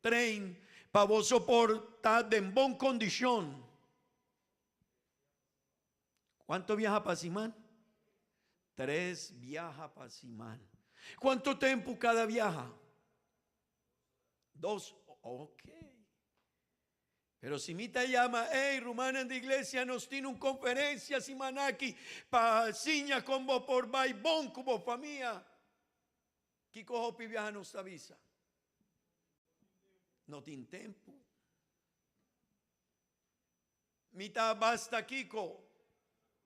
train pa boso por ta den bon condicion? Cuanto biaha pa siman? Tres biaha pa siman. Cuanto tempo cada biaha? Dos, ok. Pero si mi ta yama, ey, rumannan di iglesia, nos tin un conferencia siman aki pa siña con bo por bay bon cu bo famia. Kiko hopi biaha nos ta bisa? No tin tempu. Mi ta basta kiko?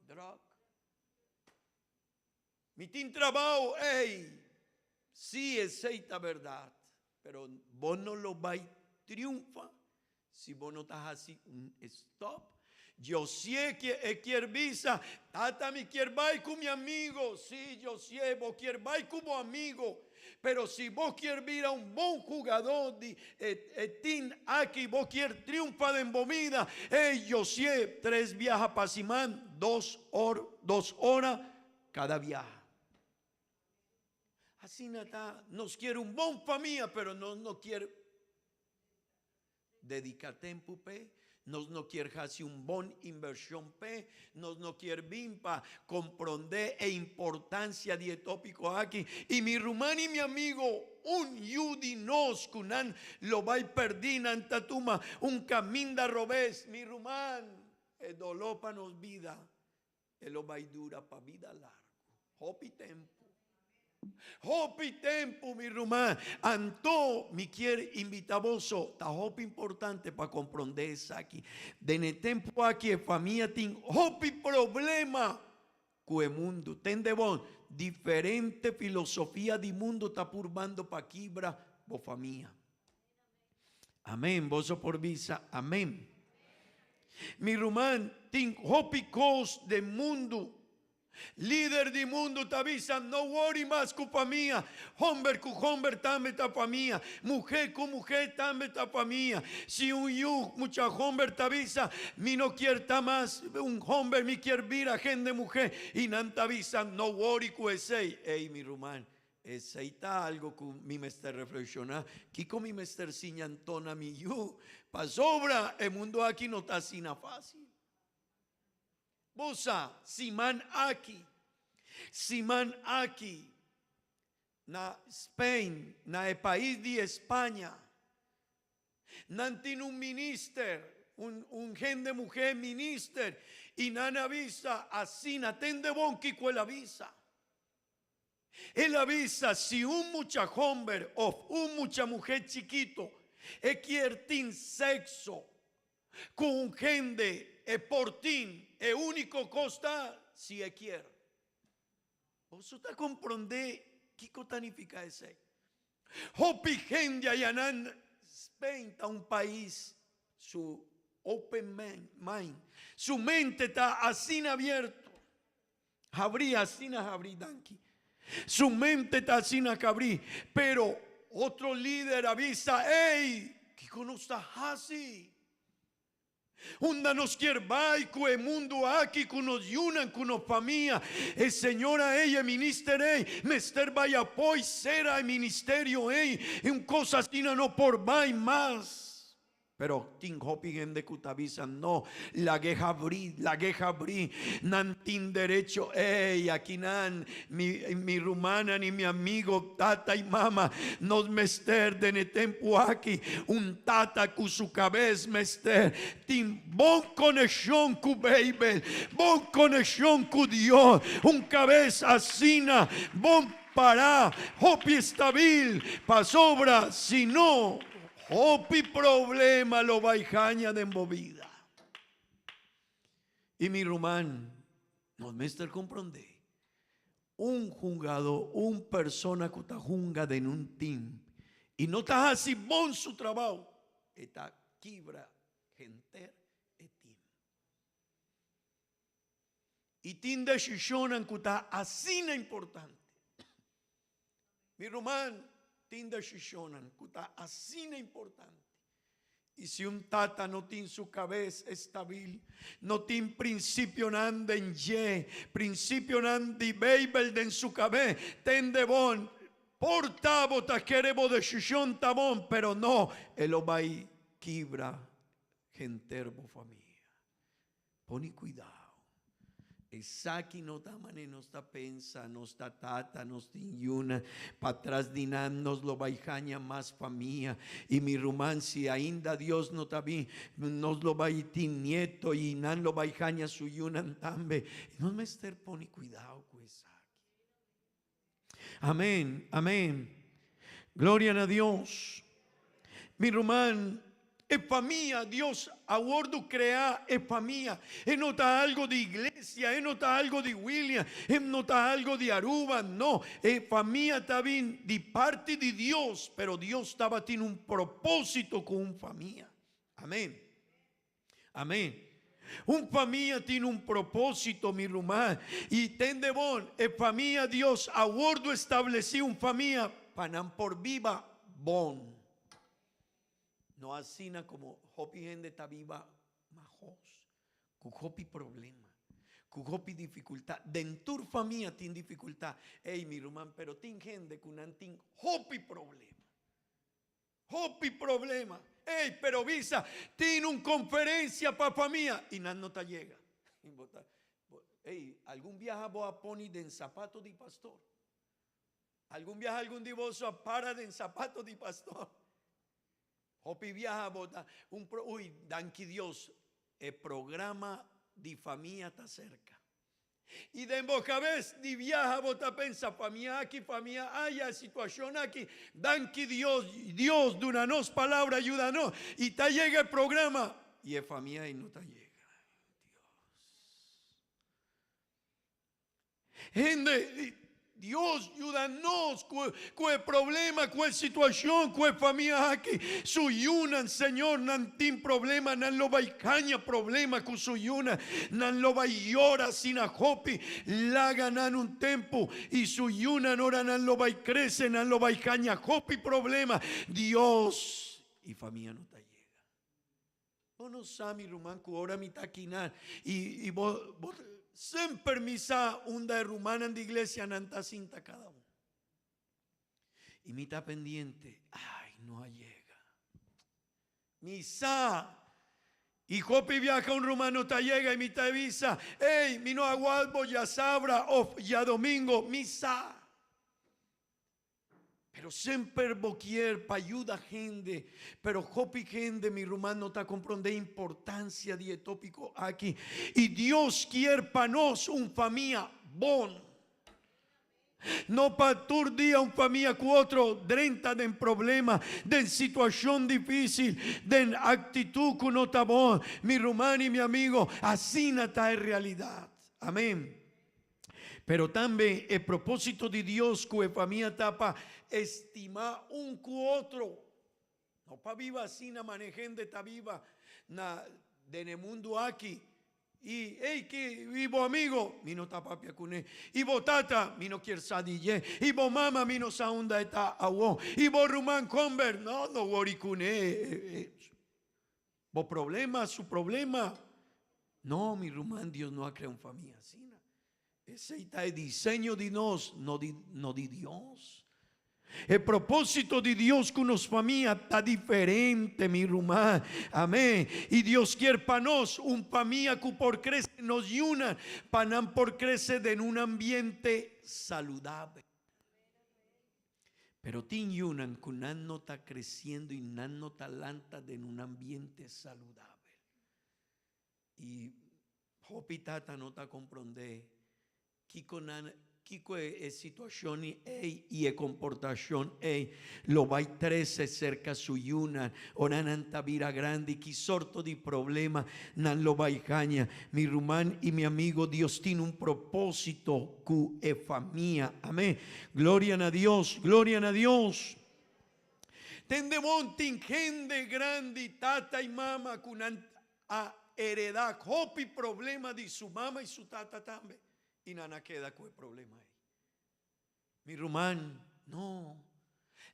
Druk. Mi tin trabao, ey! Sí, esey ta berdad, pero bo no lo bay triunfa si bo no ta haci un stop. Josié e kier bisa, Tata mi kier bay cu mi amigo. Sí, Josié, bo kier bay cu bo amigo, pero si bo kier bira un bon jugador di e team aki, bo kier triunfa den bo bida, ey, Josié, tres biaha pa siman, dos or, dos ora cada biaha. Asina ta, nos kier un bon famia, pero nos no kier Dedica tempu p'e, nos no kier haci un bon inversion p'e, nos no kier bin pa comprende e importancia di e topico aki, y mi ruman y mi amigo, un yu di nos cu nan lo bay perdi, nan ta tuma un caminda robes, mi ruman, e dolor pa nos bida E lo bai dura pa bida largu. Hopi tempu. Hopi tempu, mi ruman. Anto mi kier invita boso, ta hopi importante pa komprondé esaki. Den e tempu aki e famia tin hopi problema ku e mundu. Tende bon, diferente filosofia di mundu ta purbando pa kibra bo famia. Amén. Boso por bisa amén. Mi ruman, tin hopi kos den mundu. Lider di mundu ta bisa, no wori mas ku famia. Homber ku homber tambe ta famia. Muhé ku muhé tambe ta famia. Si un yu mucha homber ta bisa, mi no kier ta mas un homber, mi kier bira hende muhé. I nan ta bisa, no wori ku esei. Ey, mi ruman, Esei ta algo ku mi mester reflekshoná. Kiko mi mester siña anto na mi yu? Pasobra e mundu aki no ta asina fásil. Bo sa, siman aki, siman aki na Spain, na e pais di España, nan tin un minister, un un hende muhé minister, i nan a bisa asina, tende bon kiko el a bisa. El a bisa, Si un mucha homber of un mucha muher chikito e kier tin sexo cu un hende, e por tin, e unico cos ta si e kier. Boso ta comprende kico ta nifica esey? Hopi hende aya nan Spain ta un pais su open mind, su mente ta asina abierto. Habrí asina habrí danki. Su mente ta asina kabrí. Pero otro lider a bisa, Ey, kiko nos ta hasi? Unda nos kier bai ku e mundu aki, ku nos yunan, ku nos famia? E señora ey, e minister ey, mester bai apoy sera e ministerio ey. Un kos asina no por bai mas. Pero tin hopi hende ku ta bisa, No, lag'é habrí, lag'é habrí, nan tin derecho. Ey, aki nan, mi, mi rumannan i mi amigo, tata i mama, nos mester den e tempu aki un tata ku su kabes mester tin bon konekshon ku Beibel, bon konekshon ku Dios, un kabes asina bon pará, hopi stabil, pasobra si no, Hopi problema lo bai haña den bo bida. I mi ruman, nos mester komprondé, un hungadó, un persona ku ta hunga den un tim i no ta hasi bon su trabou, e ta kibra henter e tim. I tin desishonnan ku ta asina importante. Mi ruman, tin desishonnan ku ta asina importante. I si un tata no tin su kabes estabil, no tin prinsipionan den dje, prinsipionan di Beibel den su kabes, tende bon, por ta bo ta kere bo desishon ta bon, pero no, e lo bai kibra henter bo famia. Pone cuidao. Esaki no ta manera nos ta pensa, nos ta tata, nos tin yuna, patras di nan nos lo bai haña mas famia. Y mi ruman, si ainda Dios no ta bin, nos lo bai tin nieto y nan lo bai haña su yunan tambe. Nos mester pone cuidao cu esaki. Amén, amén. Gloria na Dios. Mi ruman, e famia, Dios a wordu crea e famia. E no ta algo di iglesia, e no ta algo di William, e no ta algo di Aruba, no. E famia ta bin di parti di Dios, pero Dios tabatin un proposito cu un famia. Amén. Amén. Un famia tin un propósito, mi ruman. I tende bon, e famia Dios a wordu estableci un famia pa nan por biba bon. No asina como hopi hende ta biba mahos, cu hopi problema, cu hopi dificultad. Den tur famia tin dificultad. Ey, mi ruman, pero tin hende cu nan tin hopi problema. Hopi problema. Ey, pero bisa, tin un conferencia pa famia y nan no ta yega. Ey, algun biaha bo a poni den zapato di pastor? Algun biaha algun di boso a para den zapato di pastor? Hopi biaha bo ta un pro, uy, danki Dios, e programa di famia ta cerca. I den bo kabes di biaha bo ta pensa, Famia aki, famia aya, e situashon aki, danki Dios, Dios duna nos palabra, yuda nos. I ta yega e programa i e famia ei no ta yega. Dios. Hende, Dios yuda nos cu cu e problema, cu e situacion, cu e famia aki. Su yunan, Señor, nan tin problema, nan lo bay caña problema cu su yunan, nan lo bay yora asina hopi, laga nan un tempo y su yunan ora nan lo bay crece, nan lo bay caña hopi problema. Dios y famia no ta yega. Bo no sa, mi ruman, ku ora mi ta akinan i bo, bo semper mi sa unda e rumannan di iglesianan ta sinta kada un. I mi ta pendiente, ai, no a yega. Mi sa, i hopi biaha un ruman no ta yega i mi ta bisa, ey, mi no a wak bo djasabra of djadomingo, mi sa. Pero semper bo kier pa yuda hende, pero hopi hende, mi ruman, no ta comprende importancia di e topico aki. Y Dios kier pa nos un famia bon. No pa tur dia un famia cu otro drenta den problema, den situacion dificil, den actitud cu no ta bon. Mi ruman y mi amigo, asina ta e realidad. Amen. Pero tambe e propósito di Dios ku e famia ta pa estimá un ku otro. No pa biba asina manera hende ta biba na den e mundu aki. I, ey, ki, i bo amigo? Mi no ta papia kuné. I bo tata? Mi no kier sa di dje. I bo mama? Mi no sa unda e ta awo. I bo ruman komber? No, no wori kuné. Bo problema, su problema. No, mi ruman, Dios no a crea un famia asina. Esey ta e diseño di nos, no di, no di Dios. E propósito di Dios cu nos famia ta diferente, mi ruman. Amén. Y Dios kier pa nos un famia cu por crece nos yuna, pa nan por crece den un ambiente saludable. Pero tin yunan ku nan no ta kresiendo i nan no ta lanta den un ambiente saludabel. I hopi tata no ta komprondé kiko nan kiko e situashon ei i e komportashon ei lo bai trese serka su yunan ora nan ta bira grandi, ki sorto di problema nan lo bai haña. Mi ruman i mi amigo, Dios tin un propósito ku e famia. Amén. Gloria na Dios, gloria na Dios. Tende bon tin hende grandi, tata i mama, ku nan a heredá hopi problema di su mama i su tata tambe, i nan a keda ku e problema ei. Mi ruman, no.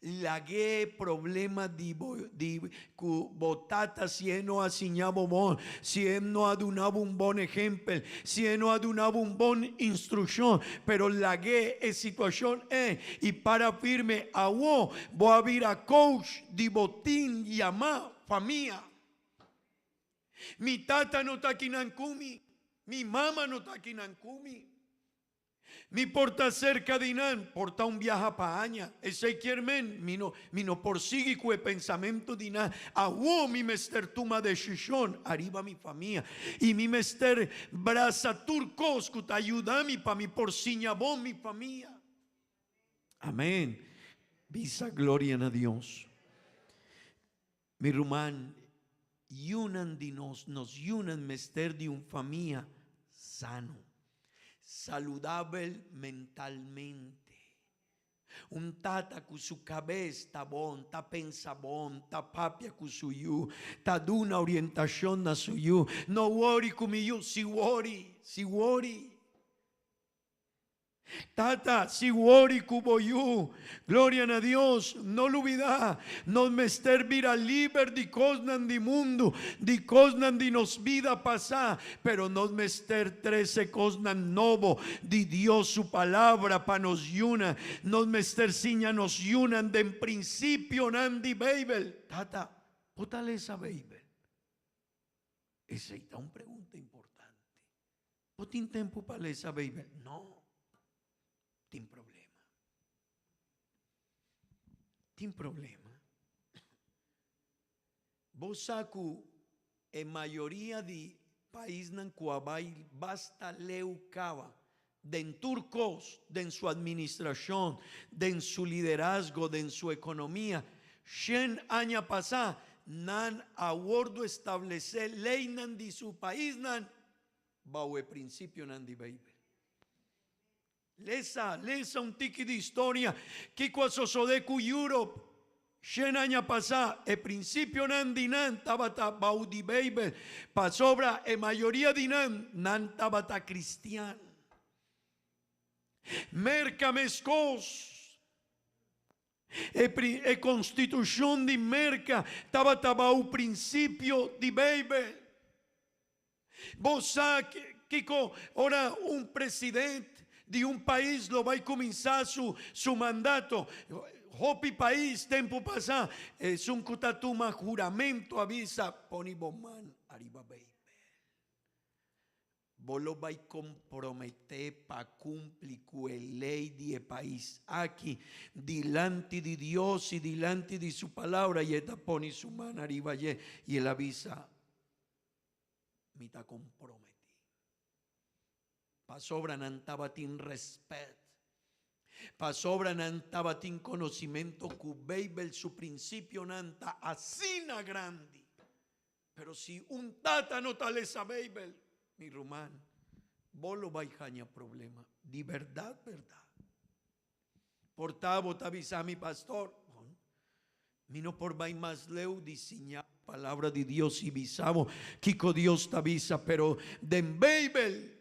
Lag'é problema di bo di ku bo tata si e no a siña bo bon, si e no a duna bo un bon ehempel, si e no a duna bo un bon instrukshon, pero lag'é e situashon ei i para firme. Awor bo a bira coach di bo tin yamá famia. Mi tata no ta kinan ku mi, mi mama no ta kinan ku mi. Mi por ta serka di nan, por ta un biaha pa aña. Esei kier men, mi no, mi no por sigui ku e pensamentu di nan. Awor mi mester tuma desishon ariba mi famia i mi mester brasa tur kos ku ta yuda mi pa mi por siña bon mi famia. Amén. Bisa gloria na Dios. Mi ruman, yunan di nos, nos yunan mester di un famia sano, saludabel mentalmente. Un tata ku su kabes ta bon, ta pensa bon, ta papia ku su yu, ta duna orientashon na su yu. No wori ku mi yu, si wori, si wori. Tata, si wori ku bo yu. Gloria na Dios, no lubidá, nos mester bira liber di kosnan di mundu, di kosnan di nos bida pasá, pero nos mester trese kosnan nobo di Dios su Palabra pa nos yunan. Nos mester siña nos yunan den prinsipionan di Beibel. Tata, bo ta lesa Beibel? Esei ta un pregunta importante. Bo tin tempu pa lesa Beibel? No. Tin problema. Tin problema. Bo sa ku e mayoria di paisnan ku a bai basta leu kaba den tur kos, den su administrashon, den su liderazgo, den su ekonomia, shen aña pasá nan a wordu establesé leinan di su paisnan bou e prinsipionan di Beibel. Lesa, lesa un tiki di historia kiko a sosodé ku Europe shen aña pasá. E prinsipionan di nan tabata bou di Beibel, pasobra e mayoria di nan, nan tabata kristian. Merka meskos. E e konstitushon di Merka tabata bou prinsipio di Beibel. Bo sa kiko ora un president di un pais lo bai kuminsá su su mandato? Hopi pais tempu pasá esun ku ta tuma huramento a bisa, Poni bo man ariba Beibel. Bo lo bai komprometé pa kumpli ku e lei di e pais aki dilanti di Dios i dilanti di su Palabra. I e ta pone su man ariba dje i el a bisa, Mi ta komprometí. Pasobra nan tabatin rèspèt. Pasobra nan tabatin konosimentu ku Beibel su prinsipionan ta asina grandi. Pero si un tata no ta lesa Beibel, mi ruman, bo lo bai haña problema. Di bèrdat, bèrdat. Por ta bo ta bisa mi, Pastor, bon, mi no por bai mas leu di siña Palabra di Dios i bisa bo kiko Dios ta bisa, pero den Beibel,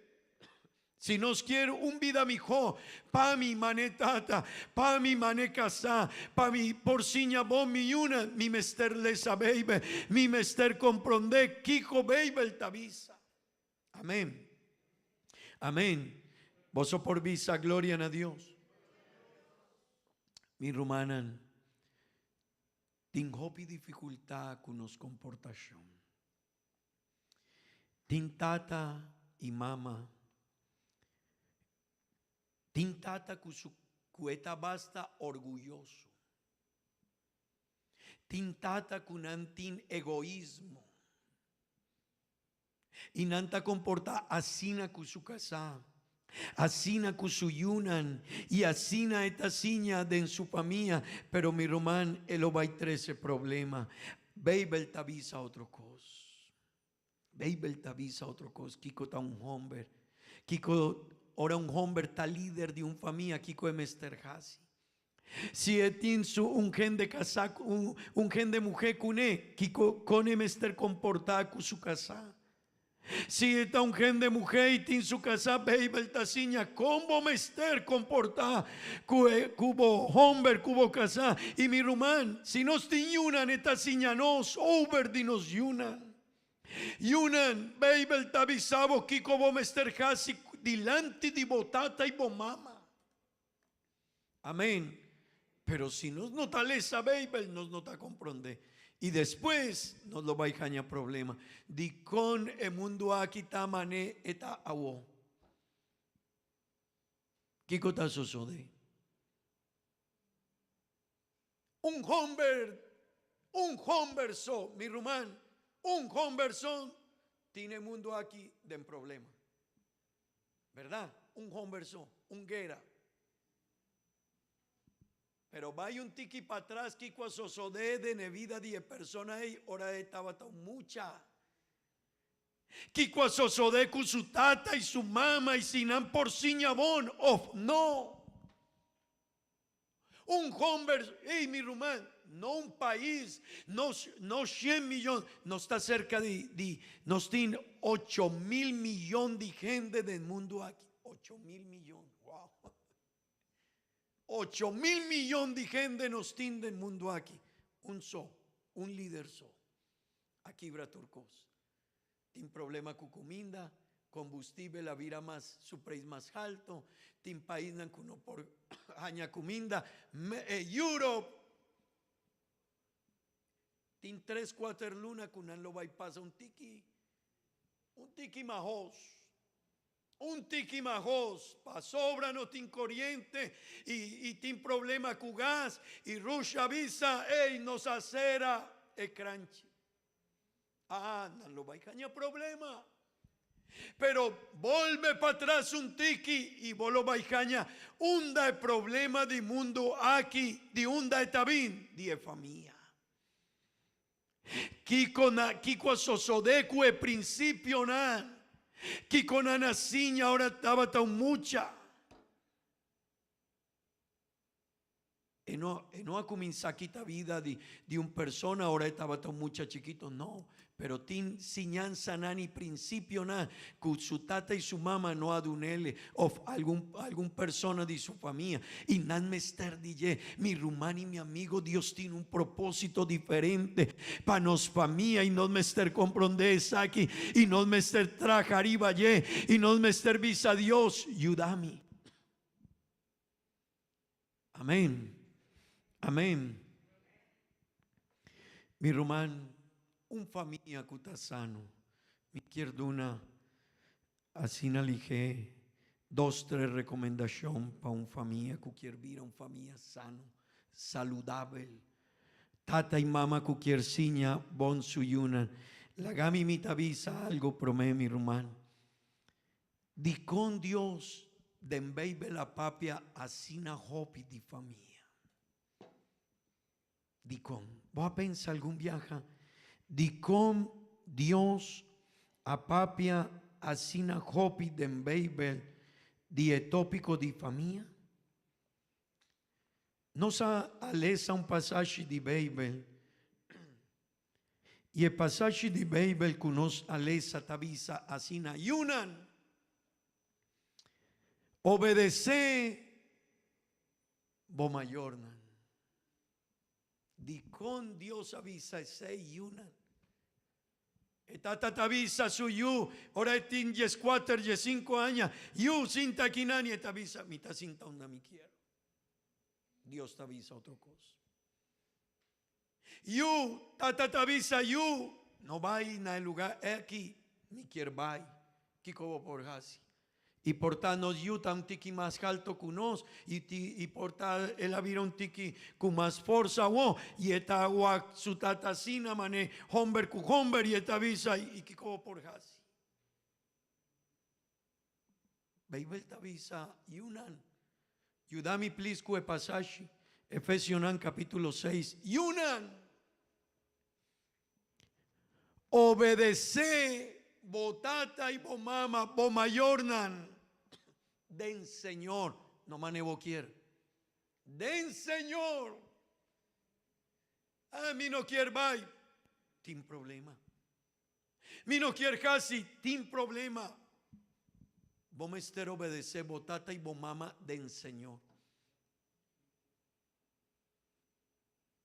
si nos kier un bida mihó, pa mi mane tata, pa mi mane kasá, pa mi por siña bo mi yuna, mi mester lesa Beibel, mi mester komprondé kiko Beibel ta bisa. Amén. Amén. Boso por bisa gloria na Dios. Mi rumannan, tin hopi dificultad cu nos comportacion. Tin tata y mama. Tin tata cu su cu e ta basta orguyoso. Tin tata cu nan tin egoismo. I nan ta komportá asina ku su kasá, asina ku su yunan, i asina e ta siña den su famia. Pero mi ruman, e lo bai trese problema. Beibel ta bisa otro kos. Beibel ta bisa otro kos. Kiko ta un hòmber? Kiko ora un hòmber ta lider di un famia, kiko e mester hasi? Si e tin su un hende kasá ku un hende muhé kuné, kiko kon e mester komportá ku su kasá? Si e ta un hende muhé i tin su kasá, Beibel ta siña kon bo mester komportá ku e ku bo hòmber ku bo kasá. I mi ruman, si nos tin yunan, e ta siña nos over di nos yunan. Yunan, Beibel ta bisa bo kiko bo mester hasi dilanti di bo tata i bo mama. Amén. Pero si nos no ta lesa Beibel, nos no ta komprondé. I despues nos lo bai haña problema. Dikon e mundu aki ta mané e ta awo? Kiko ta sosodé? Un homber, un homber so, mi ruman, un homber so tin e mundu aki den problema. Berdad? Un homber so, un guera. Pero bai un tiki patras kiko a sosodé den e bida di e persona ei ora e tabata un mucha. Kiko a sosodé ku su tata i su mama i si nan por siña bon òf no. Un homber, ey mi ruman, no un pais, no, no shen miyon, nos ta serka di, di, nos tin 8000 miyon di hende den mundu aki. 8000 miyon, wow. 8000 miyon di hende nos tin den mundu aki. Un so, un lider so. A kibra tur kos. Tin problema ku kuminda, kombustibel a bira mas, su preis mas halto, tin paisnan ku no por haña kuminda, Europe tin tres kuater luna ku nan lo bai pasa un tiki, un tiki mahos, un tiki mahos, pasobra no tin koriente i i tin problema ku gas i Russia a bisa, ey nos a sera e kranchi. Ah, nan lo bai haña problema. Pero bolbe patras un tiki i bo lo bai haña unda e problema di mundu aki, di unda e ta bin, di e famia. Kiko na, kiko a sosodé ku e prinsipionan? Kiko nan a siña ora tabata un mucha? E no, e no a cuminsa kita vida di, di un persona ora e tabata un mucha chikito, no. Pero tin siñansanan y principionan cu su tata y su mama no a dunele of algun, algun persona di su famia. Y nan mester di dje, mi ruman y mi amigo, Dios tin un proposito diferente pa nos famia y nos mester comprende esaki y nos mester traha riba dje y nos mester bisa Dios, yuda mi. Amén. Amén. Mi ruman, un famia ku ta sano. Mi kier duna asina ligé dos, tres rekomendashon pa un famia ku kier bira un famia sano, saludabel. Tata i mama ku kier siña bon su yunan. Laga mi mi ta bisa algu promé, mi ruman. Dikon Dios den Beibel a papia asina hopi di famia? Dikon? Bo a pensa algun biaha dikon Dios a papia asina hopi den Beibel di e topiko di famia? Nos a lesa un pasashi di Beibel I e pasashi di Beibel ku nos a lesa ta bisa asina, Yunan, obedesé bo mayornan. Dikon Dios a bisa esei, Yunan? E tata ta bisa su yu ora e tin dieskuater, diesinku aña, Yu, sinta akinan. I e ta bisa, Mi ta sinta unda mi kier. Dios ta bisa otro kos. Yu, tata ta bisa yu, no bai na e lugar aki, mi kier bai. Kiko bo por hasi? I por ta nos yu ta un tiki mas halto ku nos, i i por ta el a bira un tiki ku mas forsa awor, i e ta wak su tata asina manera homber ku homber, i e ta bisa, i kiko bo por hasi? Beibel ta bisa yunan. Yuda mi plis ku e pasashi, Efesionan kapítulo seis, Yunan, obedesé bo tata i bo mama, bo mayornan, den Señor, no manera bo kier, den Señor. Ah, mi no kier bai, tin problema. Mi no kier hasi, tin problema. Bo mester obedece bo tata y bo mama den Señor.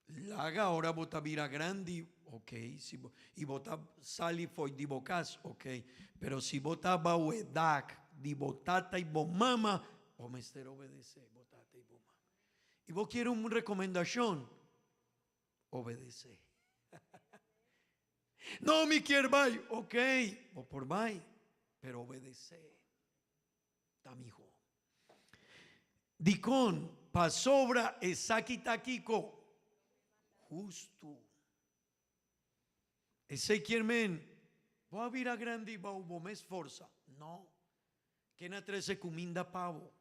Laga ora bo ta bira grandi, ok, si bo, y bo ta sali fo'i di bo cas, ok, pero si bo ta bao e dak di bo tata y bo mama, bo mester obedece bo tata y bo mama. Y bo kier un recomendacion? Obedece. No, mi kier bai. Ok, bo por bai, pero obedece. Ta miho. Dikon? Pasobra esaki ta kiko? Hustu. Esei kier men, bo a bira grandi bou bo mes forsa? No. Ken a trese kuminda pa bo?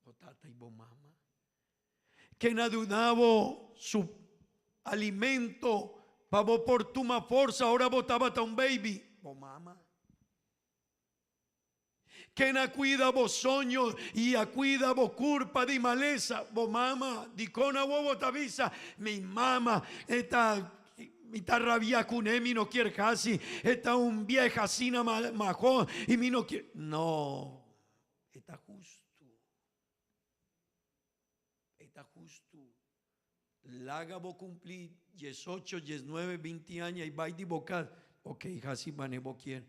Bo tata i bo mama. Ken a duna bo su alimento pa bo por tuma forsa ora bo tabata un baby? Bo mama. Ken a cuida bo soño y a cuida bo curpa di malesa? Bo mama. Dicon awo bo ta bisa, Mi mama e ta mi ta rabia cune, mi no kier haci, e ta un bieha asina maho y mi no kier. No, e ta hustu. E ta hustu. Laga bo cumpli diesocho, diesnuebe, binti aña y bay di bo cas. Ok, haci mane bo kier.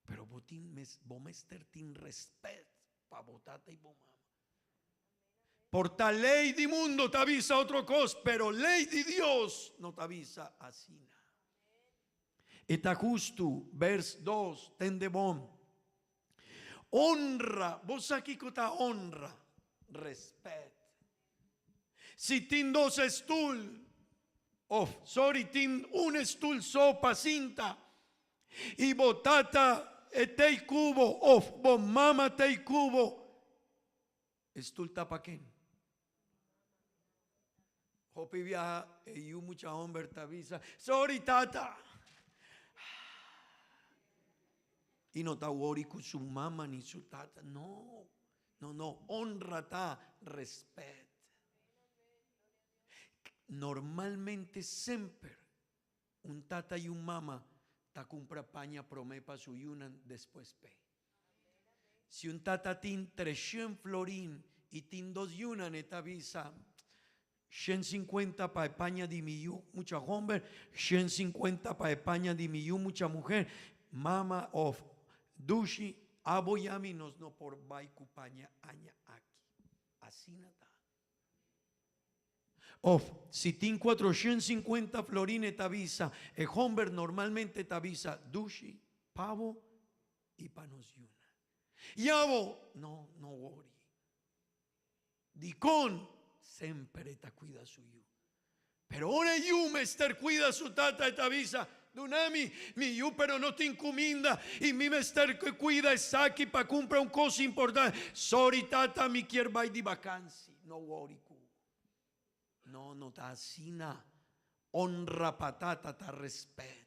Pero bo tin mes, bo mester tin respet pa bo tata y bo mama. Por ta ley di mundo ta bisa otro cos, pero ley di Dios no ta bisa asina. E ta hustu, vers dos, tende bon. Honra, bo sa kiko ta honra? Respet. Si tin dos stoel, of sorry, tin un stoel so pa sinta, y bo tata e tey cu bo of bo mama tey cu bo, e stoel ta pa ken? Hopi biaha e yu mucha homber ta bisa, Sorry tata! Y no ta worry cu su mama ni su tata, no. No, no, honra ta respet. Normalmente semper un tata y un mama ta cumpra paña prome pa su yunan despues p'e. Si un tata tin treshen florin y tin dos yunan e ta bisa 150 pa e paña di mi yu mucha homber, 150 pa e paña di mi yu mucha muher, mama of dushi, abo y ami nos no por bay cu paña aña aki. Asina ta. Of si tin 450 florin e ta bisa, e homber normalmente ta bisa, dushi, pabo y pa nos yuna. Y abo, no, no worry. Dikon? Semper e ta kuida su yu. Pero ora e yu mester kuida su tata e ta bisa, Duna mi mi yu pero no tin kuminda i mi mester kuida esaki pa kumpra un kos importante. Sorry tata mi kier bai di bakansi. No wori ku. No, no ta asina. Honra pa tata ta respet.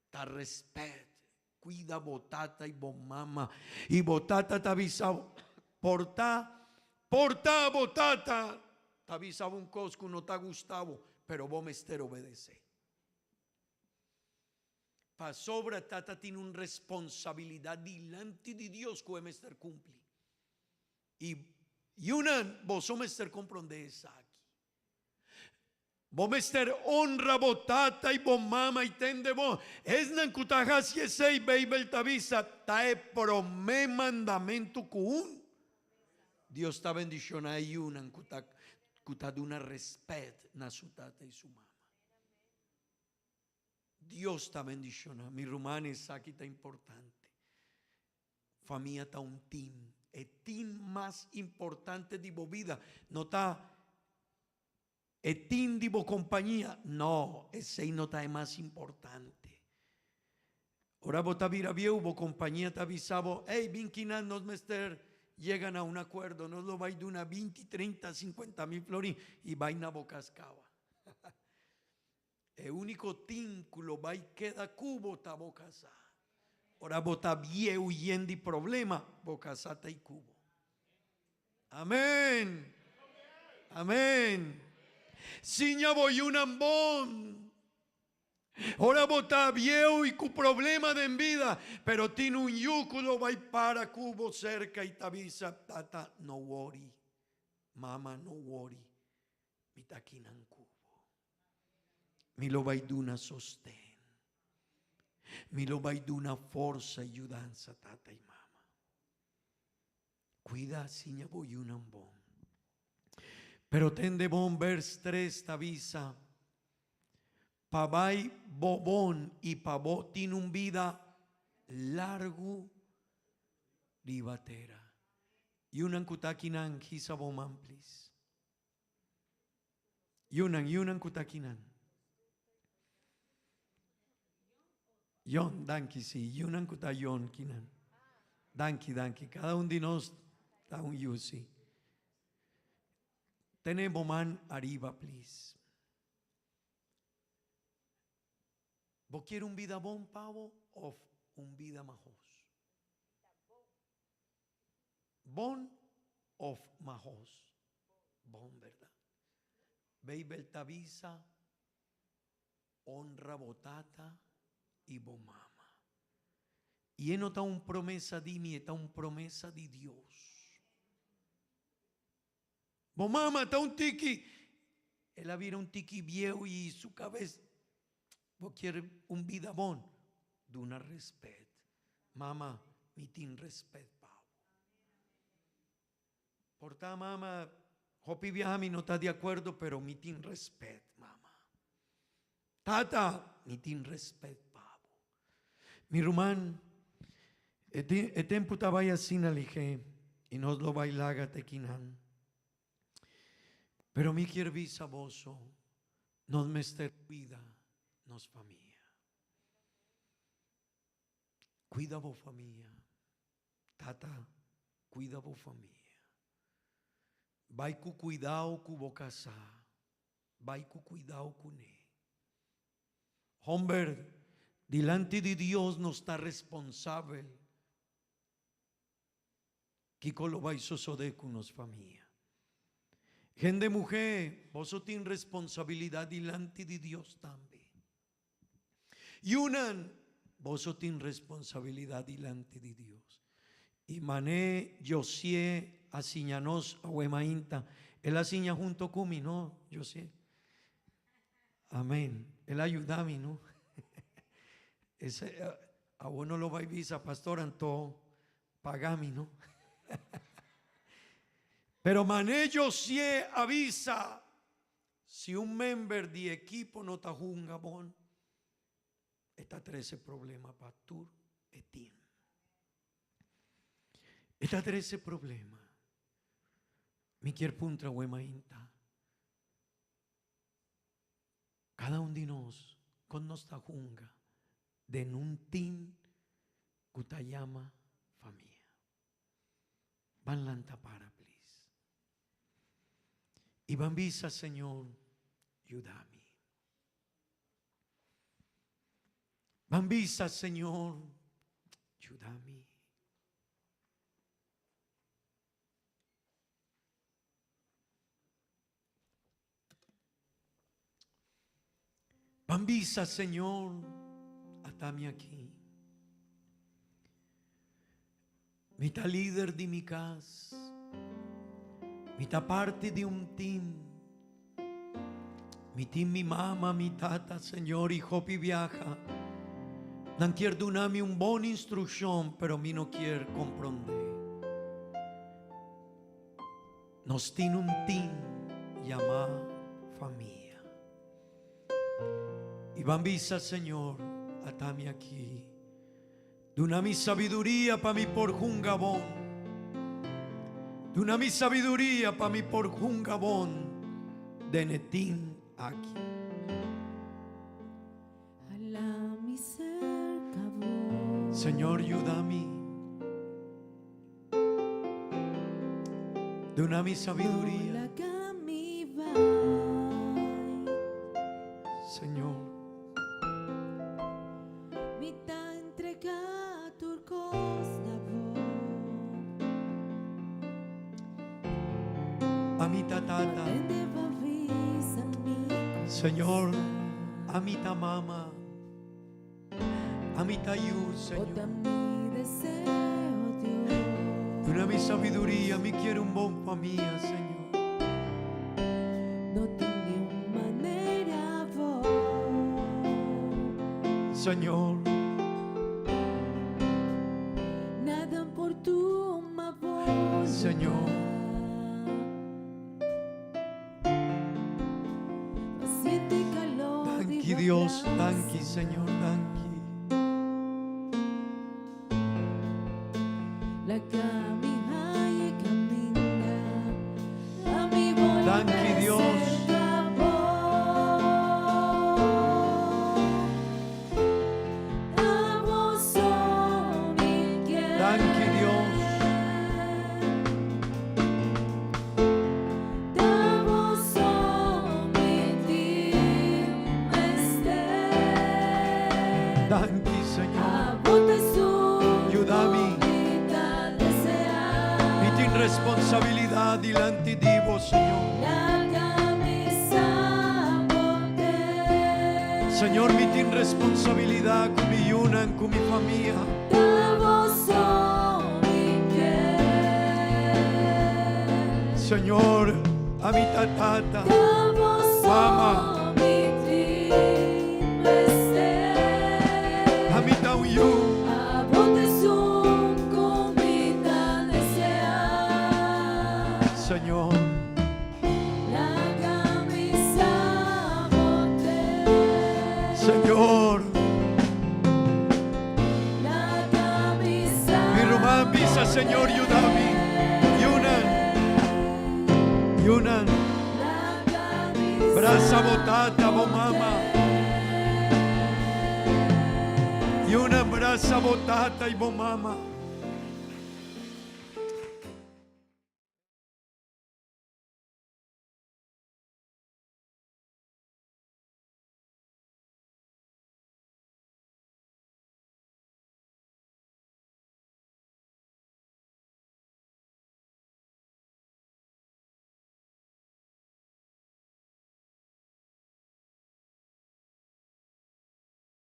Ta respet. Cuida bo tata y bo mama. Y bo tata ta bisa bo, Porta, porta bo tata ta bisa bo un cos cu no ta gusta bo, pero bo mester obedece. Pasobra tata tin un responsabilidad dilanti di Dios cu e mester cumpli. Y yunan, boso mester compronde esaki. Bo mester honra bo tata i bo mama i tende bo. Esnan ku ta hasi esei, Beibel ta bisa, ta e promé mandamentu ku un. Dios ta bendishoná e yunan ku ta ku ta duna rèspèt na su tata i su mama. Dios ta bendishoná. Mi ruman, esaki ta importante. Famia ta un tim. E tim mas importante di bo bida no ta e tim di bo kompania. No, esei no ta e mas importante. Ora bo ta bira bieu, bo kompania ta bisa bo, Ey, bin kinan nos mester yega na un akuerdo, nos lo bai duna binti, treinta, sinkuenta mil florin i bai na bo kas kaba. E úniko tin ku lo bai keda ku bo ta bo kasá. Ora bo ta bieu yen di problema, bo kasá ta i ku bo. Amén! Amén! Siña bo yunan bon. Ora bo ta bieu i ku problema den bida, pero tin un yu ku lo bai para ku bo serka i ta bisa, Tata, no wori. Mama, no wori. Mi ta kinan ku bo. Mi lo bai duna sosten. Mi lo bai duna forsa i yudansa, tata i mama. Kuida siña bo yunan bon. Pero tende bon vers tres ta bisa, Pa bai bo bon i pa bo tin un bida largu riba tera. Yunan ku ta akinan, hisa bo man plis. Yunan, yunan ku ta kinan. Yon, danki si. Yunan ku ta yon kinan. Danki, danki. Kada un di nos ta un yu si. Tene bo man ariba please. Bo kier un bida bon pa bo of un bida mahos? Bon of mahos? Bon, berdad? Beibel ta bisa, Honra bo tata i bo mama. I e no ta un promesa di mi, e ta un promesa di Dios. Bo mama ta un tiki, el a bira un tiki bieu i su kabes, bo kier un bida bon, duna respet. Mama, mi tin respet pa bo. Por ta mama, hopi biaha mi no ta di akuerdo, pero mi tin respet, mama. Tata, mi tin respet pa bo. Mi ruman, e e tempu ta bai asina lihé i nos lo bai laga te kinan. Pero mi kier bisa boso, nos mester kuida nos famia. Kuida bo famia. Tata, kuida bo famia. Bai ku kuidao ku bo kasá. Bai ku kuidao kuné. Homber, dilanti di Dios nos ta responsabel. Kiko lo bai sosodé ku nos famia? Hende muhé, boso tin responsabilidat dilanti di Dios tambe. Yunan, boso tin responsabilidat dilanti di Dios. I mané Josié a siña nos awe mainta. El a siña hunto ku mi, no, Josié? Amén. El a yuda mi, no? Ese, awo no lo bai bisa, pastor, anto paga mi, no? Pero mané Josié a bisa, Si un member di ekipo no ta hunga bon, e ta trese problema pa tur e team. E ta trese problema. Mi kier puntra awe mainta, kada un di nos kon nos ta hunga den un team ku ta yama famia? Ban lanta para please. I ban bisa, Señor, yuda mi. Ban bisa, Señor, yuda mi. Ban bisa, Señor, ata mi aki. Mi ta lider di mi kas. Mi ta parti di un team. Mi tin mi mama, mi tata, Señor, i hopi biaha. Nan kier duna mi un bon instrukshon, pero mi no kier komprondé. Nos tin un team yamá famia. I ban bisa, Señor, ata mi aki. Duna mi sabiduria pa mi por hunga bon. Duna mi sabiduria pa mi por hunga bon den e team aki. Hala mi cerca bo. Señor, yuda mi. Duna mi sabiduria. No laga mi bai. Señor. Mi ta entrega tur cos na bo. Ami ta tata. Señor, ami ta mama. Ami ta yu, Señor. Duna mi sabiduria, mi kier un bon famia, Señor. Señor. Señor. Danki Dios, danki Señor, danki. Danki Dios. Danki Dios. dilanti di bo, Señor. Laga mi sa bo ke. Señor, mi tin responsabilidat ku mi yunan, ku mi famia. Ta bo so mi ke. Señor, ami ta tata. Ta bo so Mama. Mi tin mester. Ami ta un yu. Abo t'esun ku mi ta deseá. Señor. Laga mi sa bo ke. Señor. Laga mi sa Mi ruman bisa, Señor, yuda mi. Yunan. Yunan. Laga mi Brasa bo tata, bo mama. Yunan, brasa bo tata i bo mama.